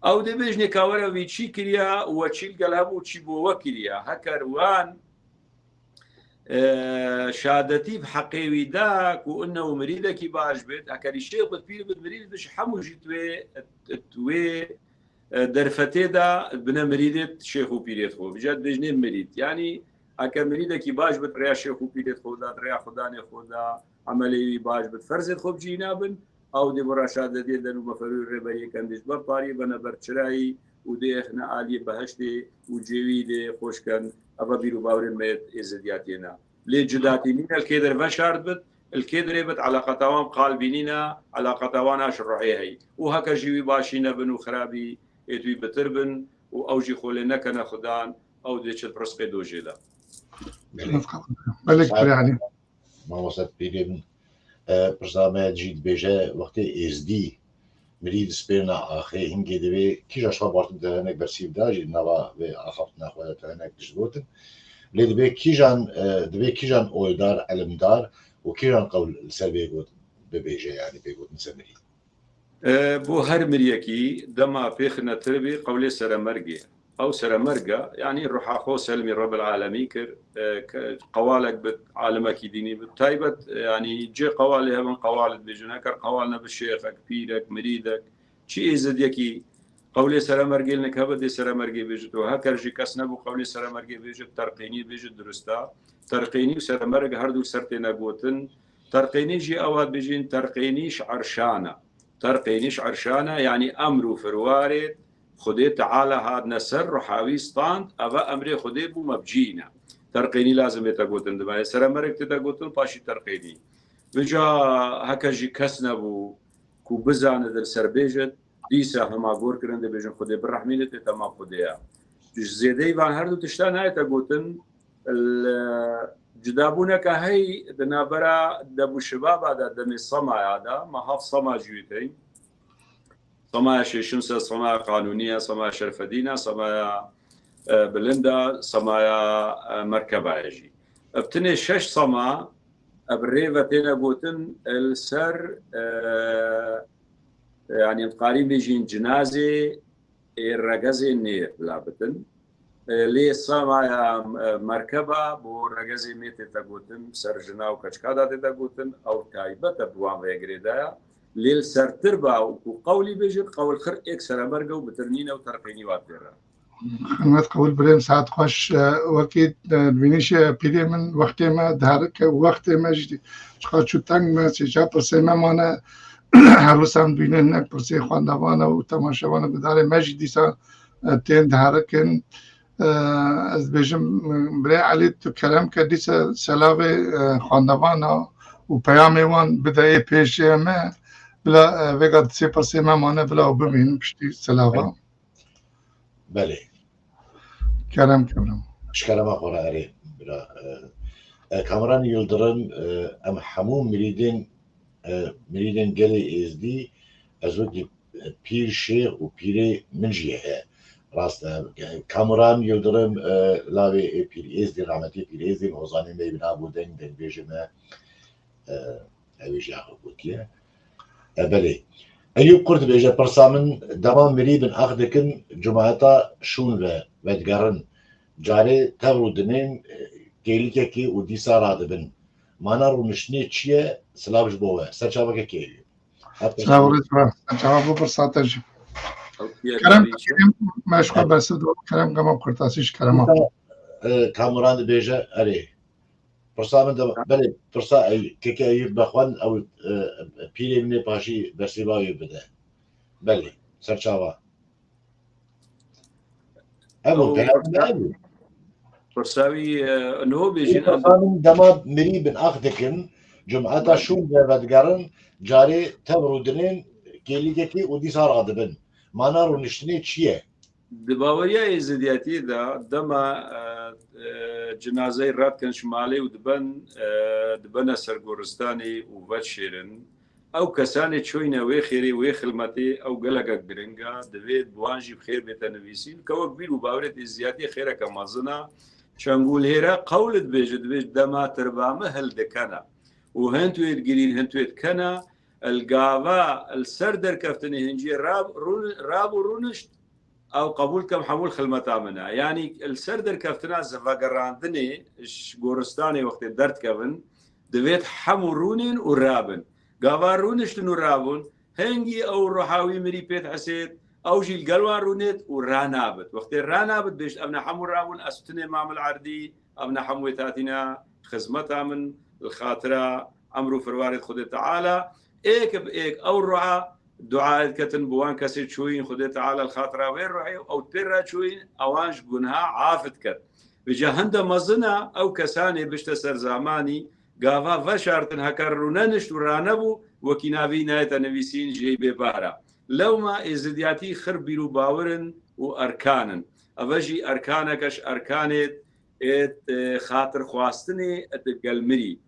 Ew dê bêjinê ka were wî çî kiriya û we çî li gel hebû, çî bo we kiriya. Heker wan e, şadetî bi heqê wî da ku inne û mirîdekî baş bit, hekerî şêx bit, pîr bit, mirîd bit, ji hemû jî tu wê, tu wê, e, derfetê de bine mirîdê şêx û pîrê xwe. Vîca dibêjinê mirîd. Yanî, heke mirîdekî baş bit, rêya şêx û pîrê xwe da, rêya xudanê xwe da, emelê wî baş bit, ferzêt xwe bi cî nabin, ew dê bo reşadetiyê den û meferû rêberiyê kendê ji ber tariyê bene ber çirayî û dê exne aliyê behiştê û cêwî dê xweş ken. Eva bîr û bawerên me yê êzidiyatiyê ne. Lê cudatî nîne, li kê der veşart bit, li kê derê bit, eleqeta wan qalbî nîne, eleqeta wan a ji ruhê heyî. Û heke jî wî başî nebin û xirabî êt wî bitir bin û ew jî xwe lê nekene xudan, ew dê çi bi rizqê dojê de. Belê. Belê, Sağ Pirê Elî. Mamoste Pîrê min, e, pirsa me jî dibêje, wextê êzdî mirî dispêrina axê, hingê divê kîja ji xwe bartin te hinek bersîv da jî nava vê axaftina xwe de te hinek tişt gotin. Lê divê kîjan, e, divê kîjan oldar, elimdar û kîjan qewl li ser vê got bibêje, yanî vê gotin ser mirî? E, bo her miriyekî dema pêxine tiribê qewlê seremergê. Ew seremerga, yanî ruha xwe selmî Rebbil Alemî kir, e, ke-, qewalek bit, alimekî dînî bit. Taybet, e, yanî cê qewalê hebin, qewal dibêjin, heker qewal nebit şêxek, pîrek, mirîdek, çi êzidiyekî qewlê seremergê li nik hebit, dê seremergê bêjit. Û heker jî kes nebû qewlê seremergê bêjit, terqînî bêjit, durust e. Terqînî û seremerg her du ser têne gotin. Terqînî jî ew a dibêjin, terqînî ji erşan e. Terqînî ji erşan e, yanî emr û firwarê Xwedê Teala hatine ser ruha wî stand, eve emrê Xwedê bû mevcî ne. Terqînî lazim bê te gotin, dibe seremerg tê te gotin, paşî terqînî. Vêca heke jî kes nebû ku bizane di li ser bêjit, dîsa hema gor kirin dibêjin Xwedê birehmînit, ê tema Xwedê ye. Ji zêdeyî van her du tişta nayê te gotin, li cudabûneke hey di navbera deb û şibaba de, demê semaya de, me heft sema jî wî tey. Semaya şêşim se semaya qanûnî ye, semaya Şerfedîn e, semaya, e, Bilind e, semaya, e, Merkeba ye jî. Ev tinê şeş sema, ev rê ve têne gotin, e, li ser, e, yanî em dikarîn bêjin cinazê ê regezê nê bila bitin. E, lê semaya, e, Merkeba bo regezê mê tê te gotin, ser jina û keçika de tê te gotin, ew taybet e bi wan ve girêdaya. Lê li sertir ba û ku qewlî bêjin, qewl xir êk seremerge û bitir nîne û terqînî wa tê re. Xidmet qewil birêm, saet xweş. E, wekî, e, dibînî şê, pîrê min, wextê me diherike û wextê me jî çiqa çû teng me, sêca pirsê me mane, her wisa em dibînin hinek pirsê xwendevana û temaşevana gudarê me jî dîsa, e, tên diherikin. E, ez dibêjim, birê Elî, tu kerem ke dîsa selavê, e, xwendevana û peyamê wan bide ê pêşê me, bila, e, vêga sê pirsê me mane, bila ew bimînin piştî selava. Belê. Kerem, kerem. Ji kerema xwe re erê, bira, e, e, Kamuran Yildirim, e, em hemû mirîdên, e, mirîdên gelê Êzdî, ez wekî, e, pîr, şêx û pîrê min jî heye. Rast e, e, Kamuran Yildirim, e, lavê ê pîr Êzdî, rahmetî pîr Êzdî, hozanê me bîna bû deng, dengbêjê me. E, ew ê jî axwe gotiye. E, belê. Eyûb Kurt dibêje, pirsa min, dema mirî bin ax dikin, cumeta şûn ve vedigerin. Carê tevr û dinên, e, kêlîkekê û dîsa radibin. Mana rûniştinê çi ye? Silav ji bo we. Ser çavekê kê Eyûb. Silav û rêz, ser çava bo pirsa te jî. Kerem, kerem, me ji xwe bersiv dibin. Kerem, gama kurtasî ji kerema. E, Kamuran dibêje, erê. Pirsa min de, belê, pirsa Ey-, keke Eyûb bexwen, ew, e, pîrê min ê paşî bersîva wê bide. Belê, serçava. Ev o, Ew peyam pirsa, ev o. Pirsa wî, e, niho bêjin, em pirsa min dema mirî bin ax dikin, cumeta şûn ve vedigerin, carê tevr û dinên kêlîkekê û dîsa radibin. Mana rûniştinê çi ye? Di baweriya êzidiyatiyê de dema, e, e, cinazeyê radikin ji malê û diben, e, dibene ser goristanê û vedişêrin. Ew kesanê çoyne wê xêrê, wê xilmetê, ew gelekek giring e, divê bi wan jî bi xêr bête nivîsîn. Kewek bîr û bawerêt êzidiyatiyê xêreke mezin e. Çengûlhêre qewl dibêje, dibêje dema tirba me hildikene. Û hin tu yê digirîn, hin tu yê dikene, li gava li ser derkeftinê hinciyê rab-, rûn-, rab û rûnişt, ew qebûl dikem hemû li xizmeta min e. Yanî li ser derkeftina zivegerandinê ji goristanê wextê derdikevin, divêt hemû rûnên û rabin. Gava rûniştin û rabûn, hingî ew ruha wî mirî pê dihesêt, ew jî li gel wan rûnêt û ranabit. Wextê ranabit, bêjt, ev ne hemû rabûn, ez tinê mam li erdî, ev ne hemû wê hatîne xizmeta min, li xatira emr û firvarê Xwedê Teala. Êk bi êk ew ruha dua diketin bi wan kesê çûyîn, Xwedê Teala li xatira wê ruhê ew pê re çûyîn, ewan ji gunha af diket. Vêca hinde mezin e ew kesanê bişte ser zamanî, gava veşartin heke rûnenişt û ranebû, wekî navî nayête nivîsîn jê bêbahra. Lewma êzidiyatî xir bîr û bawir in û erkan in. Eve jî erkaneke ji erkanê ê, e, xatirxwastinê ê gel mirî.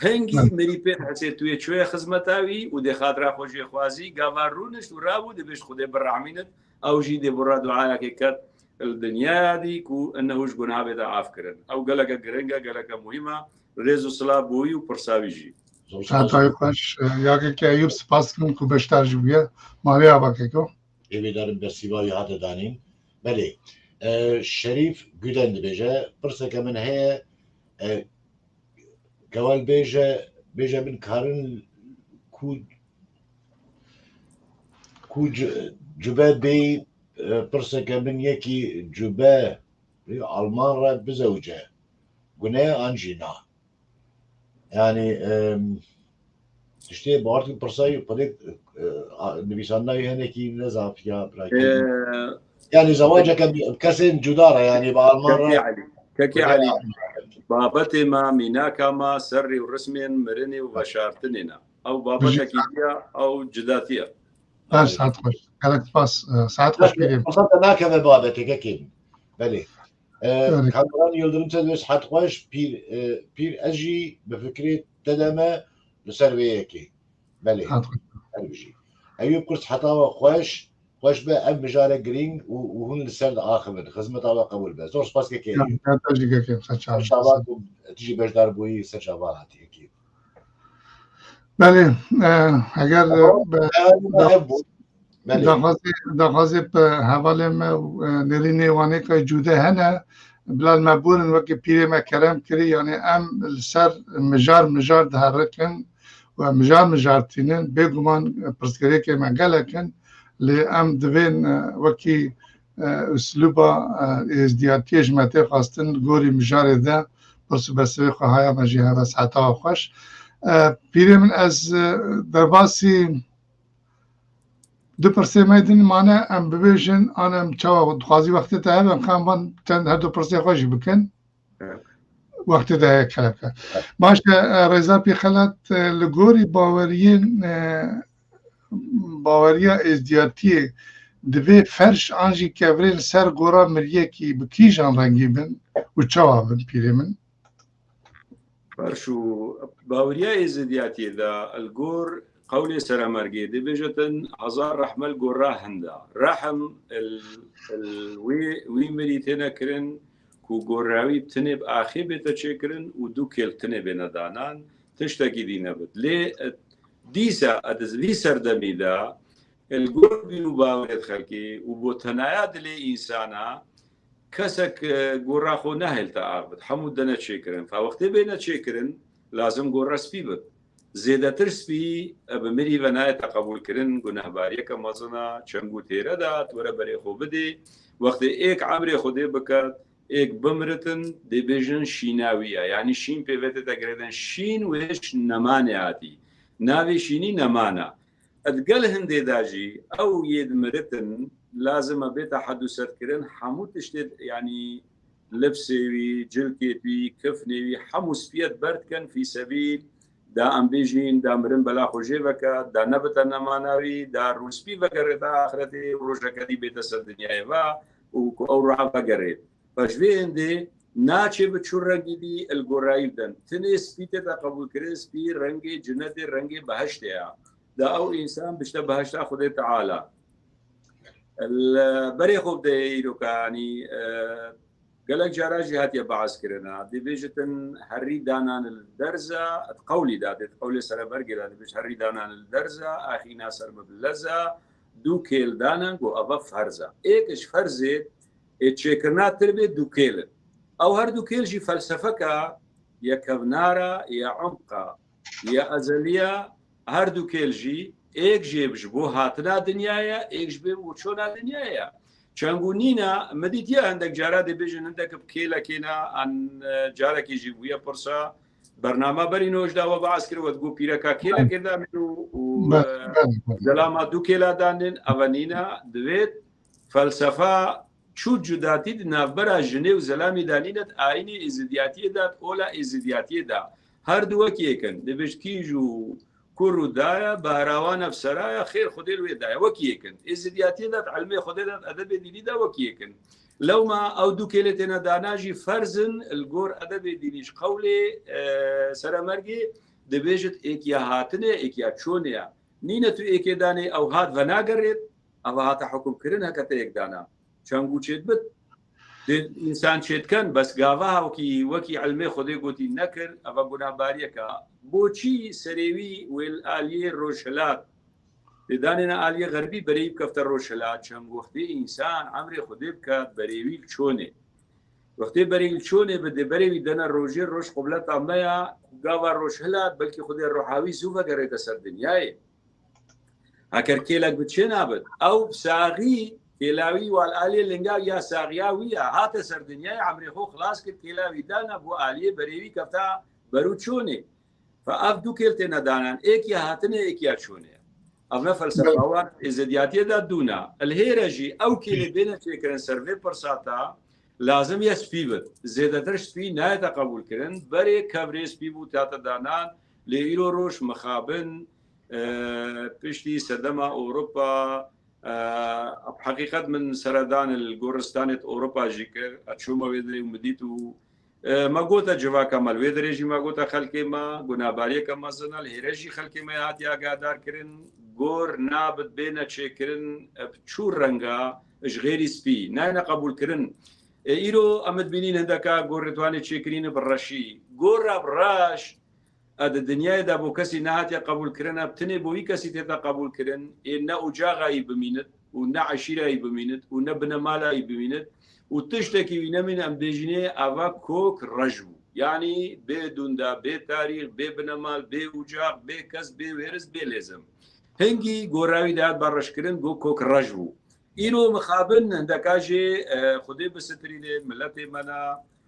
Hingî mirî pê dihesê tu yê çûye xizmeta wî û dê xatira xwe jê xwazî, gava rûnişt û rabû, dê bêjt Xwedê birehmînit, ew jî dê bûra duayekê ket li dinyaya dî ku ennehu ji gunha bête af kirin. Ew geleke giring e, geleke muhîm e. Rêz û silav bo wî û pirsa wî jî. Hatayê xweş, e, ya Keke Eyûb, spas dikim ku beşdar jî bûye. Malê ava Keko. Hêvîdarim bersiva wî hate danîn. Belê. E, Şerîf Guden dibêje, pirseke min heye, e, Kewal bêje, bêje min karin ku, ku cu-, cube bê, e, pirseke min yekî cube, e, Alman re bizewce. Gune an jî na? Yani, em, tiştê bawer dikim pirsayî xwedê, e, a, nivîsandina wî hinekî ne zaf ya birakî. Ee, Yani zewaceke bi kesên cuda re, yani bi Alman Kekê re. Elî, Kekê Elî, babetê me, mînaka me, serrî û rismên mirinê û veşartinê ne. Ew babetekî diya, ew cidatiye. Her saet xweş. Gelek spas. E, saet xweş pîrê. Fırsat da nakeve babetê kekê. Belê. E, Belê. Kamran Yıldırım Çedoş, saet xweş pîr, e, pîr ez jî bi fikrê te de me li ser vê yekê. Belê. Hat xweş. Her bijî. Eyûb Kurt, heta we xweş, xweş be, ev mijare girîng û, û hûn li ser diaxivin. Xizmeta we qebûl be. Zor spas kekê. Ya, ya, te jî kekê, ser çavan. Ser çavan ku tu jî beşdar bûyî, ser çavan hatî kekê. Belê, e, eger, e, Tamam. be-, Ev da-, ev bû. Belê. Daxwazê, daxwazê bi hevalê me û, e, nêrînê Wanê ke cude hene, bila li me biwêrin wekî pîrê me kerem kirî, yanî em li ser mijar mijar diherikin û em mijar mijar tînin. Bêguman, e, pirsgirêkê me gelek in, lê em divên, e, wekî, e, uslûba, e, êzdiyatiyê ji me tê xwestin, li gorî mijarê de pirs û besivê xwe haya me jî heve, seheta we xweş. E, pîrê min ez, e, derbasî Du pirsê me din mane, em bibêjin, an em çawa dixwazî wextê te hebe, em xan van çend her du pirsê xwe jî bikin. Evet. Wextê de heye kelebke. Evet. Baş e, e, Rêza Pîxelat, e, li gorî baweriyên, e, baweriya êzdiyatiyê divê ferş an jî kevirên ser gora miriyekî bi kîjan rengî bin û çawa bin pîrê min? Ferş û baweriya êzidiyatiyê de li gor qewlê seremergê dibêjetin hezar rehme li gor re hinda. Rehm il, il wî, wî mirî têne kirin ku gorra wî bi tinê bi axê bête çêkirin û du kêl tinê bêne danan, tiştekî dî nebit. Lê, e, dîsa, e, di vî serdemî de, li gor bîr û bawerê xelkê û bo tenaya dilê însana, kesek, e, gorra xwe nehêlte ax bit. Hemû dene çêkirin. Fa wextê bêne çêkirin, lazim gorra spî bit. Zêdetir spî, e, bi mirî ve nayête qebûlkirin, gunehbariyeke mezin e, çeng û têre de, tu were berê xwe bidê. Wextê êk emrê Xwedê biket, êk bimiritin, dê bêjin şîna wî ye. Yanî şîn pê ve tête girêdin. Şîn wê ji nemanê hatî. Navê şînî neman e. Di gel hindê de jî ew yê dimiritin, lazim e bête hedûsetkirin, hemû tiştê, yanî libsê wî, cilkê wî, kifnê wî, hemû spiyet berdikin fî sebîl, da em bêjîn, da mirin bela xwe jê veke, da nebite nemana wî, da rûspî vegerête axretê, rojeke dî bête ser dinyayê ve û ku ew ruha vegerê. Ji vê hindê naçê bi çu rengî dî li gorayî bidin. Tinê spî tête qebûlkirin, spî rengê cinetê, rengê behiştê ye. Da ew însan bişte behişta Xwedê Teala. Li berê xwe bide îroka, yanî, e, gelek cara jî hatiye behs kirine. Dibêjitin herî danan li derz e, di qewlî de, di qewlê serebergê de dibêjit herî danan li derz e, axîna ser min bi lez e, du kêl danan, got, eva ferz e. Êk ji ferzê ê çêkirina tirbê du kêl in. Ew her du kêl jî felsefeka ya kevnara, ya umqa, ya ezeliya, her du kêl jî, êk jê ji bo hatina dinyaya, êk ji bo çona dinyaya. Çengû nîna, min dîtiye hindek cara dibêjin, hindek bi kêlekê ne, an, e, carekê jî bûye pirsa, bernama berî noj da we behs kir, we digot pîreka kêlekê danên û, û, Be-, e, belê, belê. Zelama du kêla danên, eva nîna, divêt felsefa çû cudatî di navbera jinê û zelamî de nîne, di ayînê êzidiyatiyê de, di ola êzidiyatiyê de. Her du wekî yek in. Dibêjt kîj û kur û daya, behrawan ev seraya, xêr Xwedê li wê daye. Wekî yek in. Êzidiyatiyê de, di ilmê Xwedê de, di edebê dînî de wekî yek in. Lewma ew du kêlê têne dana jî ferz in, li gor edebê dînî ji qewlê, e, seremergê dibêjit êkiya hatinê, êkiya çonê ye. Nîne tu êkê danê ew hat venagerêt, eva hate hukmkirin heke te yek dana. Çend gû çêdibit. Dê însan çêdiken, bes gava wekî, wekî ilmê Xwedê gotî nekir, eva gunahbariyeka. Boçî serê wî wê li aliyê rojhilat? Dê danêne aliyê xerbî, berê wî bikefte rojhilat. Çend wextê însan emrê Xwedê biket, berê wî li çonê. Wextê berê wî li çonê bi, dê berê wî dene rojê, roj qibleta me ya, gava rojhilat, belkî Xwedê roha wî zû vegerête ser dinyayê. Heker kêlek bi çê nabit. Ew saxî, kêla wî wal aliyê linga ya saxiya wî ya. Hate ser dinyayê, emrê xwe xilas kir, kêla wî dana, bû aliyê berê wî kefta ber û çonê. Fe ev du kêl têne danan. Êkiya hatinê, êkiya çonê. Ev ne felsefa wan êzediyatiyê de dûna. Li hêre jî ew kêlê bêne çêkirin ser vê pirsa te, lazim ye spî bit. Zêdetir spî nayête qebûlkirin. Berê kevrê spî bû tate danan. Lê îro roj mixabin, e, piştî sedema Ewropa, e, bi heqîqet min seredan li goristanê di Ewropa jî kir. Ez çûme wê derê û min dît û, e, me gote civaka me, li wê derê jî me gote xelkê me, gunahbariyeke mezin e, li hêre jî xelkê me hatiye agahdar kirin, gor nabit bêne çêkirin, e, bi çû renga ji xêrî spî, nayne qebûlkirin. E, îro em dibînîn hindeka gor ritwanê çêkirîne bi reşî. Gor re bi reş, e, di dinyayê de bo kesî nehatiye qebûlkirin, e, bi tinê bo wî kesî tête qebûlkirin, ê ne ocaxa yî bimînit û ne eşîra yî bimînit û ne binemala yî bimînit û tiştekî wî nemîne, em bêjinê eva kok reş bû. Yanî bê dûnda, bê tarîx, bê binemal, bê ocax, bê kes, bê wêris, bê lêzim. Hingî gora wî de hat bereşkirin, got kok reş bû. Îro mixabin hindeka jê, e, Xwedê bisitirîne miletê me ne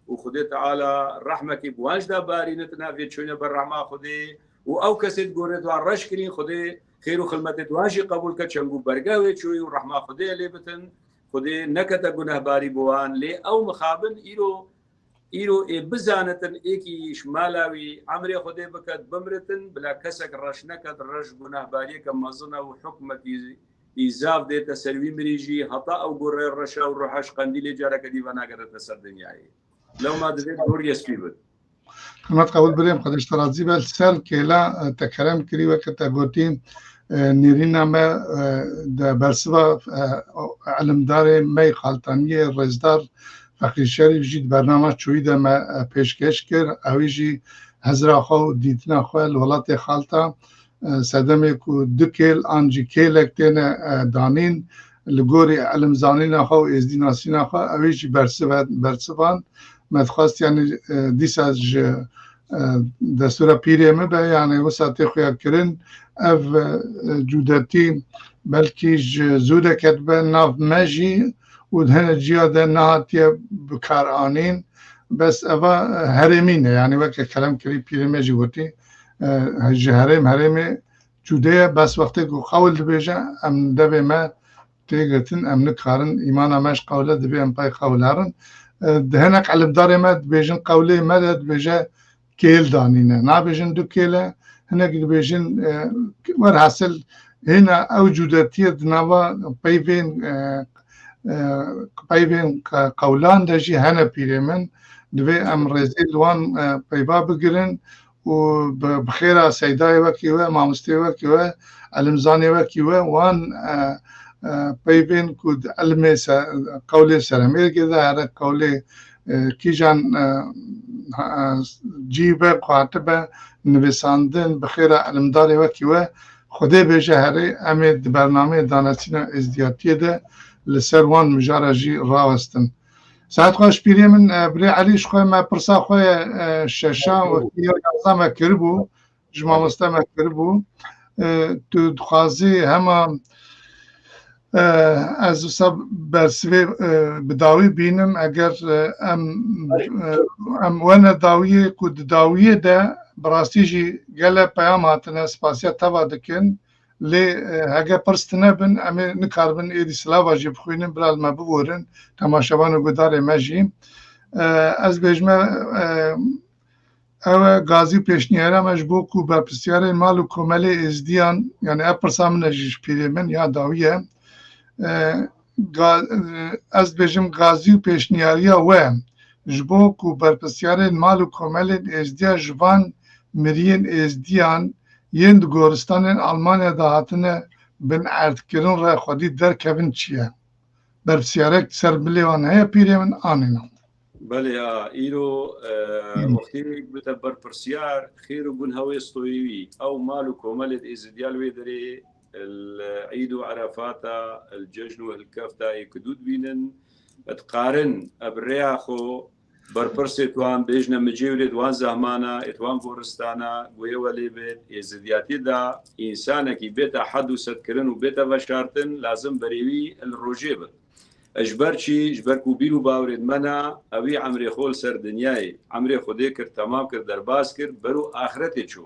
û Xwedê Teala rehmekî bi wan jî de barînitine, vê çûne ber rehma Xwedê û ew kesê di gorê wan reş kirîn, Xwedê xêr û xilmetê wan jî qebûl ke, çend ku berga wê çûyî û rehma Xwedê lê bitin, Xwedê nekete gunehbarî bi wan, lê ew mixabin îro Îro ê bizanitin êkî ji mala wî emrê Xwedê biket, bimritin, bila kesek reş neket, reş gunehbariyeke mezin e û hukmekî îzav dête ser wî mirî jî, heta ew gure reşa û ruha ji qendîlê careke dî venagerite ser dinyayê. Lewma divê goriyê spî bit. Hikmet qebûl birêm, Xwedê ji te razî be. Li ser kêla, e, te kerem kirî, weke te gotî, e, nêrîna me, e, de bersiva, e, o, elimdarê me yê Xaltaniyê, rêzdar Feqîr Şerîf jî di bernama çûyî de me, e, pêşkêş kir. Ewî jî hizra xwe û dîtina xwe li welatê Xalta, e, sedemê ku du kêl an jî kêlek têne, e, danîn, li gorî elimzanîna xwe û êzdînasîna xwe, ewî jî bersiv e, bersivan. Me dixwest, yanî, e, dîsa ji, e, destûra pîrê min be, yanî wisa tê xuya kirin, ev, e, cûdetî belkî ji zû de ketibe nav me jî û di hene ciya de nehatiye bikaranîn. Bes eva, e, herêmî ne, yanî weke kerem kirî pîrê me jî gotî, e, ji herêm herêmê cûde ye, bes wextê ku qewl dibêje, em devê me tê girtin, em nikarin, îmana me ji qewle dibe, em pey qewl herin. E, di hinek elimdarê me dibêjin, qewlê me de dibêje kêl danîne. Nabêjin du kêl e, hinek dibêjin, e, werhasil hêna ew cûdetiyê di nava peyvên, e, e, peyvên qe-, qewlan de jî hene pîrê min. Divê em rêzê li wan, e, peyva bigirin û bi, bi xêra seydayê wekî we, mamosteyê wekî we, elimzanê wekî we, wan, e, e, peyvên ku di ilmê se-, qewlê seremêrgê de here, qewlê, e, kîjan, e, ha-, cî be, ku hatibe nivîsandin, bi xêra elimdarê wekî we, Xwedê bêje herê, em ê di bernameyê danasîna êzdiyatiyê de li ser wan mijara jî rawestin. Saet xweş pîrê min, e, birê Elî, ji xwe me pirsa xwe ye, e, şeşan wekî ya yazda me kiribû, ji mamoste me kiribû. E, tu dixwazî hema, e, ez wisa bersivê, e, bi dawî bînim, eger, e, em, e, em wene dawiyê ku di dawiyê de bi rastî jî gele peyam hatine, spasiya teva dikin. Lê, e, hege pirs tune bin, em ê nikaribin êdî silava jî bixwînin, bila li me biborin, temaşevan û gudarê me jî. E, ez bêjime, e, ew e gazî û pêşniyariya me ji bo ku berpirsiyarên mal û komelê êzdiyan, yani ev pirsa min e jî ji pîrê min ya dawî ye. E, ga-, e, ez dibêjim gazî û pêşniyariya we ji bo ku berpirsiyarên mal û komelên êzdiya ji van miriyên êzdiyan yên di goristanên Almanya de hatine binerdkirin re xwedî derkevin çi ye? Berpirsiyarek ser milê wan heye pîrê min anî na? Belê ya, îro, e, Hı. Wextê bite berpirsiyar, xêr û gun hewê stoyî wî. Ew mal û komelê di êzidiya li wê derê, el Îd û Erefata, el cejn û hilkefta ê ku dû dibînin, dikarin ev rêya xwe berpirsê wan bêjne micê wê di wan zehmana, ê di wan goristana, guhê we lê bêt, ê zidiyatî de însanekî bête hed û sed kirin û bête veşartin, lazim berê wî li rojê bit. Ji ber çi? Ji ber ku bîr û bawerê di me ne, ewî emrê xwe li ser dinyayê, emrê Xwedê kir, temam kir, derbas kir, ber û axretê çû.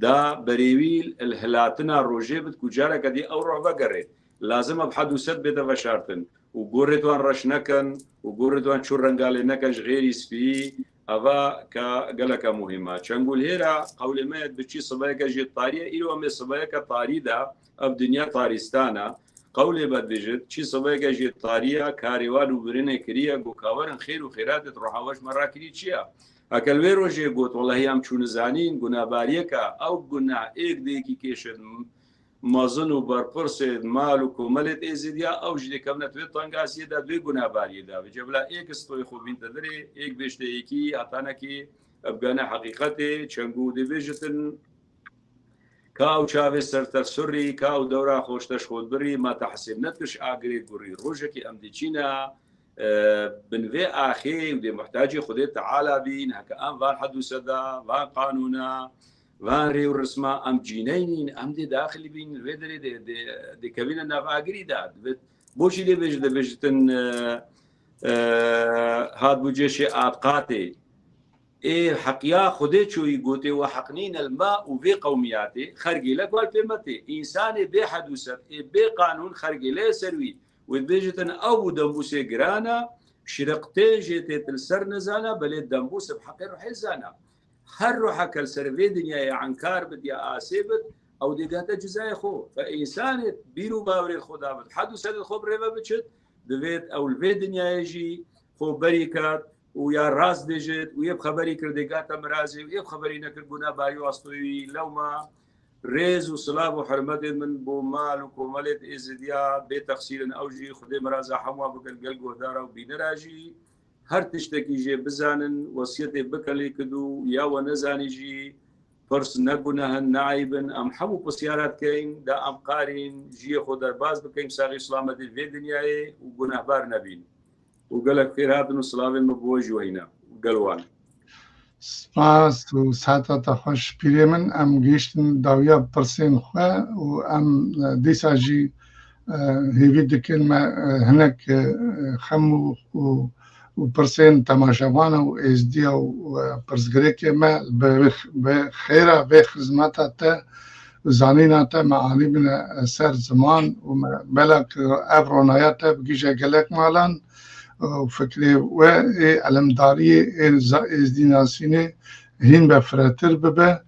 Da berê wî li hilatina rojê bit ku careke dî ew ruh vegerê. Lazim e bi hed û sed bête veşartin. Û gorê wan reş nekin, û gorê wan çû rengalê nekin ji xêrî spîyî, eva ka geleka muhîm e. Çengûlhêra qewlê me ye, bi çî sibeyeke jê tarî ye, îro em ê sibeyeke tarî de, ev dinya tarîstan e. Qewlê me dibêjit, çî sibeyeke jê tarî ye, karê wan û birînê kiriye, ku ka werin xêr û xêratê di roha we ji me rakirî çi ye? Heke li wê rojê got, welehî em çûne zanîn, gunebariyeke, ew guneh êk di êkî kêşin, mezin û berpirsê mal û komelê di êzîdiya, ew jî dê kevne di vê tengaziyê de, di vê gunebariyê de. Vêce bila êk stoyê xwe bînte derê, êk bêjte êkî, hetanekî bigane heqîqetê, çengû dê bêjitin, ka ew çavê ser te surî, ka ew dewra xwe ji te ji xwe dibirî, ma te hesêb nekir ji agirê gurî. Rojekî em dê çîne, e, bin vê axê û dê muhtacê Xwedê Teala bîn, heke em van hed û seda, van qanûna, van rê û risma em cîneynîn, em dê daxilî bîn, li vê derê dê, dê, dê kevîne nav agirî de. Divêt, boçî dê bêj-, dibêjitin, e, e, hat bû cêşê Adqatê. Ê heqiya Xwedê çoyî gotê, we heq nîn el ma û vê qewmiyatê, xergêlek wal pê metê. Însanê bê hed û sed, ê bê qanûn xergêleye ser wî. Wê dibêjitin, ew bû dembûsê girana, şiriqtê jê tê til ser nizana, belê dembûs bi heqê ruhê zana. Her ruheke li ser vê dinyayê enkar bit ya asê bit, ew dê gate cizayê xwe. Fe însanê bîr û bawerê xwe da bit, hed û sedê xwe bi rê ve biçit, divêt ew li vê dinyayê jî xwe berî kat û ya rast bêjit û yê bi xeberî kir dê gate mirazê û yê bi xeberî nekir guna barî wastoyî lewma. Rêz û silav û hurmetê min bo mal û komelê di Êzidiya bê texsîr in, ew jî Xwedê miraza hemû bike, gel guhdara û bînera jî. Her tiştekî jê bizanin, wesiyetê bikin lê kidû, ya we nezanî jî, pirs ne guneh in, ne eyb in, em hemû pisyara dikeyn, da em qarîn jiyê xwe derbas bikeyn, saxî silametê vê dinyayê û gunehbar nebîn. Û gelek xêr hatin û silavên min bi we jî weyne û gel wan. Spas û saeta te xweş pîrê min. Em gihîştin dawiya pirsên xwe û em, e, dîsa jî, e, hêvî dikin me, e, hinek, e, xem û, û, û pirsên temaşevana û êzdiya û, e, pirsgirêkê me bi, bi xêra vê xizmeta te zanîna te me anîbine ser ziman û me belek ev ronaya te bigihîje gelek malan û fikrê we ê elemdariyê ê za-, êzdînasînê hîn be firetir bibe.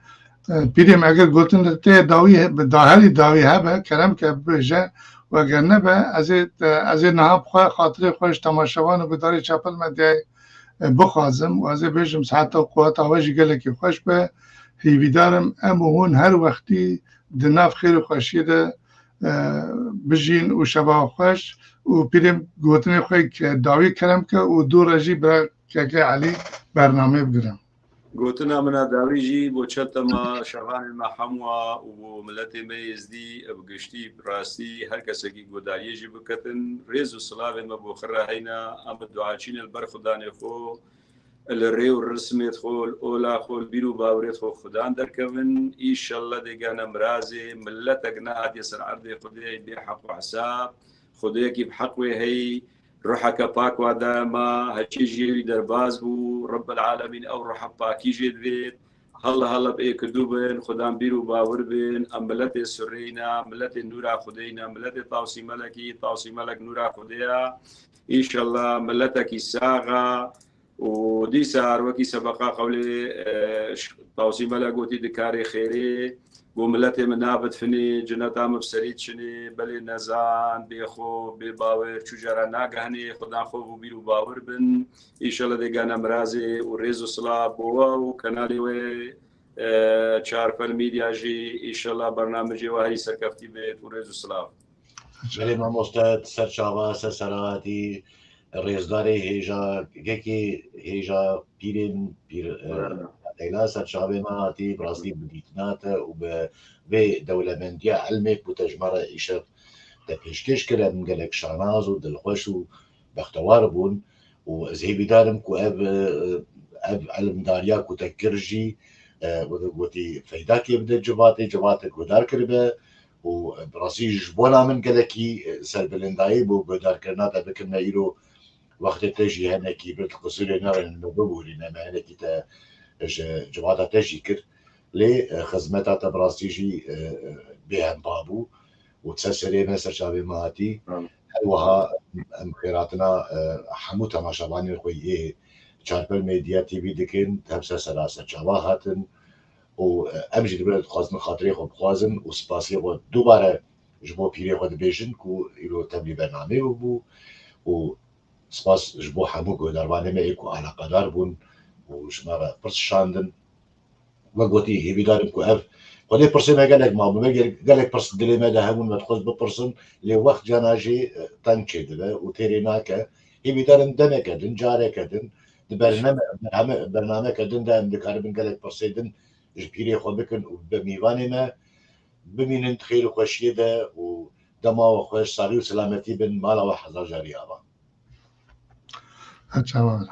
E, pîrê me eger gotin te dawî he-, bi daherî dawî hebe, kerem ke bibêje, û eger nebe, ez ê, ez ê niha bi xwe xatirê xwe ji temaşevan û gudarê Çepel Medyayê, e, bixwazim û ez ê bêjim siheta û quweta we jî gelekî xweş be. Hêvîdar im em û hûn her wextî di nav xêr û xweşiyê de, e, bijîn û şeva xweş û pîrê gotinê xwe ke dawî kerem ke û dû re jî bira keke Elî bernameyê bigire. Gotina min a dawî jî bo çetema şevanên me hemûa û bo miletê me êzdî, bi giştî, bi rastî her kesekî guhdariyê jî biketin. Rêz û silavê me bo xwe re heyna, em bi duaçî ne li ber xudanê xwe, li rê û rismê xwe, li ola xwe, li bîr û bawerê xwe xudan derkevin. Îşallah dê gane mirazê miletek nehatiye ser erdê Xwedê bê heq û hesab. Xwedêyekî bi heq wê heyî, ruheke pak wa dayema, heçî jiyê wî derbaz bû, Rebbil Alemîn ew ruha pakî jê divêt. Halla halla bi êkidû bin, xudan bîr û bawir bin, em miletê sureyna, miletê nûra Xwedeyna, miletê Tawsî Melekî, Tawsî Melek nûra Xwedê ya. Înşallah miletekî sax a û dîsa her wekî sebeqa qewlê, e, ş-, Tawsî Melek gotî di karê xêrê, got miletê min nabidfinê, cineta min bi serî diçinê, belê nezan, bêxwe, bêbawer, çû cara nagehinê, xudan xwe û bîr û bawir bin. Înşallah dê gane mirazê û rêz û silav bo we û kenalê we, e, Çarpel Media jî, înşallah bernamecê we herî serkeftî bêt û rêz û silav. Belê mamoste, ser çava, ser serahatî, rêzdarê hêja, gekê hêja pîrên pîr, e, Leyla ser çavê me hatî, bi rastî bi dîtina te û bi vê dewlemendiya ilmê ku te ji me re îşev te pêşkêş kir, em gelek şanaz û dilxweş û bextewar bûn û ez hêvîdar im ku ev, e, ev ilimdariya ku te kir jî, e, weke gotî feydakê bide civatê, civatek guhdar kiribe û, e, bi rastî ji bona min gelekî, e, serbilindayî bû guhdarkirina te bikin me îro wextê te jî henekî bir qisûrê nerên me bibûrîne me henekî te ji civata te jî kir. Lê, e, xizmeta te bi rastî jî, e, e, bêhempa bû û ser serê me, ser çavê me hatî. Amin. Her wiha em xêratina, e, hemû temaşevanên xwe yê Çarpel Medya T V dikin, hemser sera ser çava hatin û, e, em jî li vir dixwazin xatirê xwe bixwazin û spasiyê xwe dubare ji bo pîrê xwe dibêjin ku îro tevlî bernameyê bû û spas ji bo hemû guhdarvanê me ê ku eleqedar bûn û ji me re pirs şandin. Wek gotî, hêvîdar im ku ev Xwedê pirsê me gelek mabû, me gel-, gelek pirs dilê me de hebûn, me dixwest bipirsin, lê wext cana jî, e, teng çêdibe û têrê nake. Hêvîdar im demeke din, careke din, di bername-, berhame-, bernameke din de em dikaribin gelek pirsê din ji pîrê xwe bikin û bi mîvanê me bimînin di xêr û xweşiyê de û dema we xweş, saxî û selametî bin, mala we hezar carî ava. Her çawa.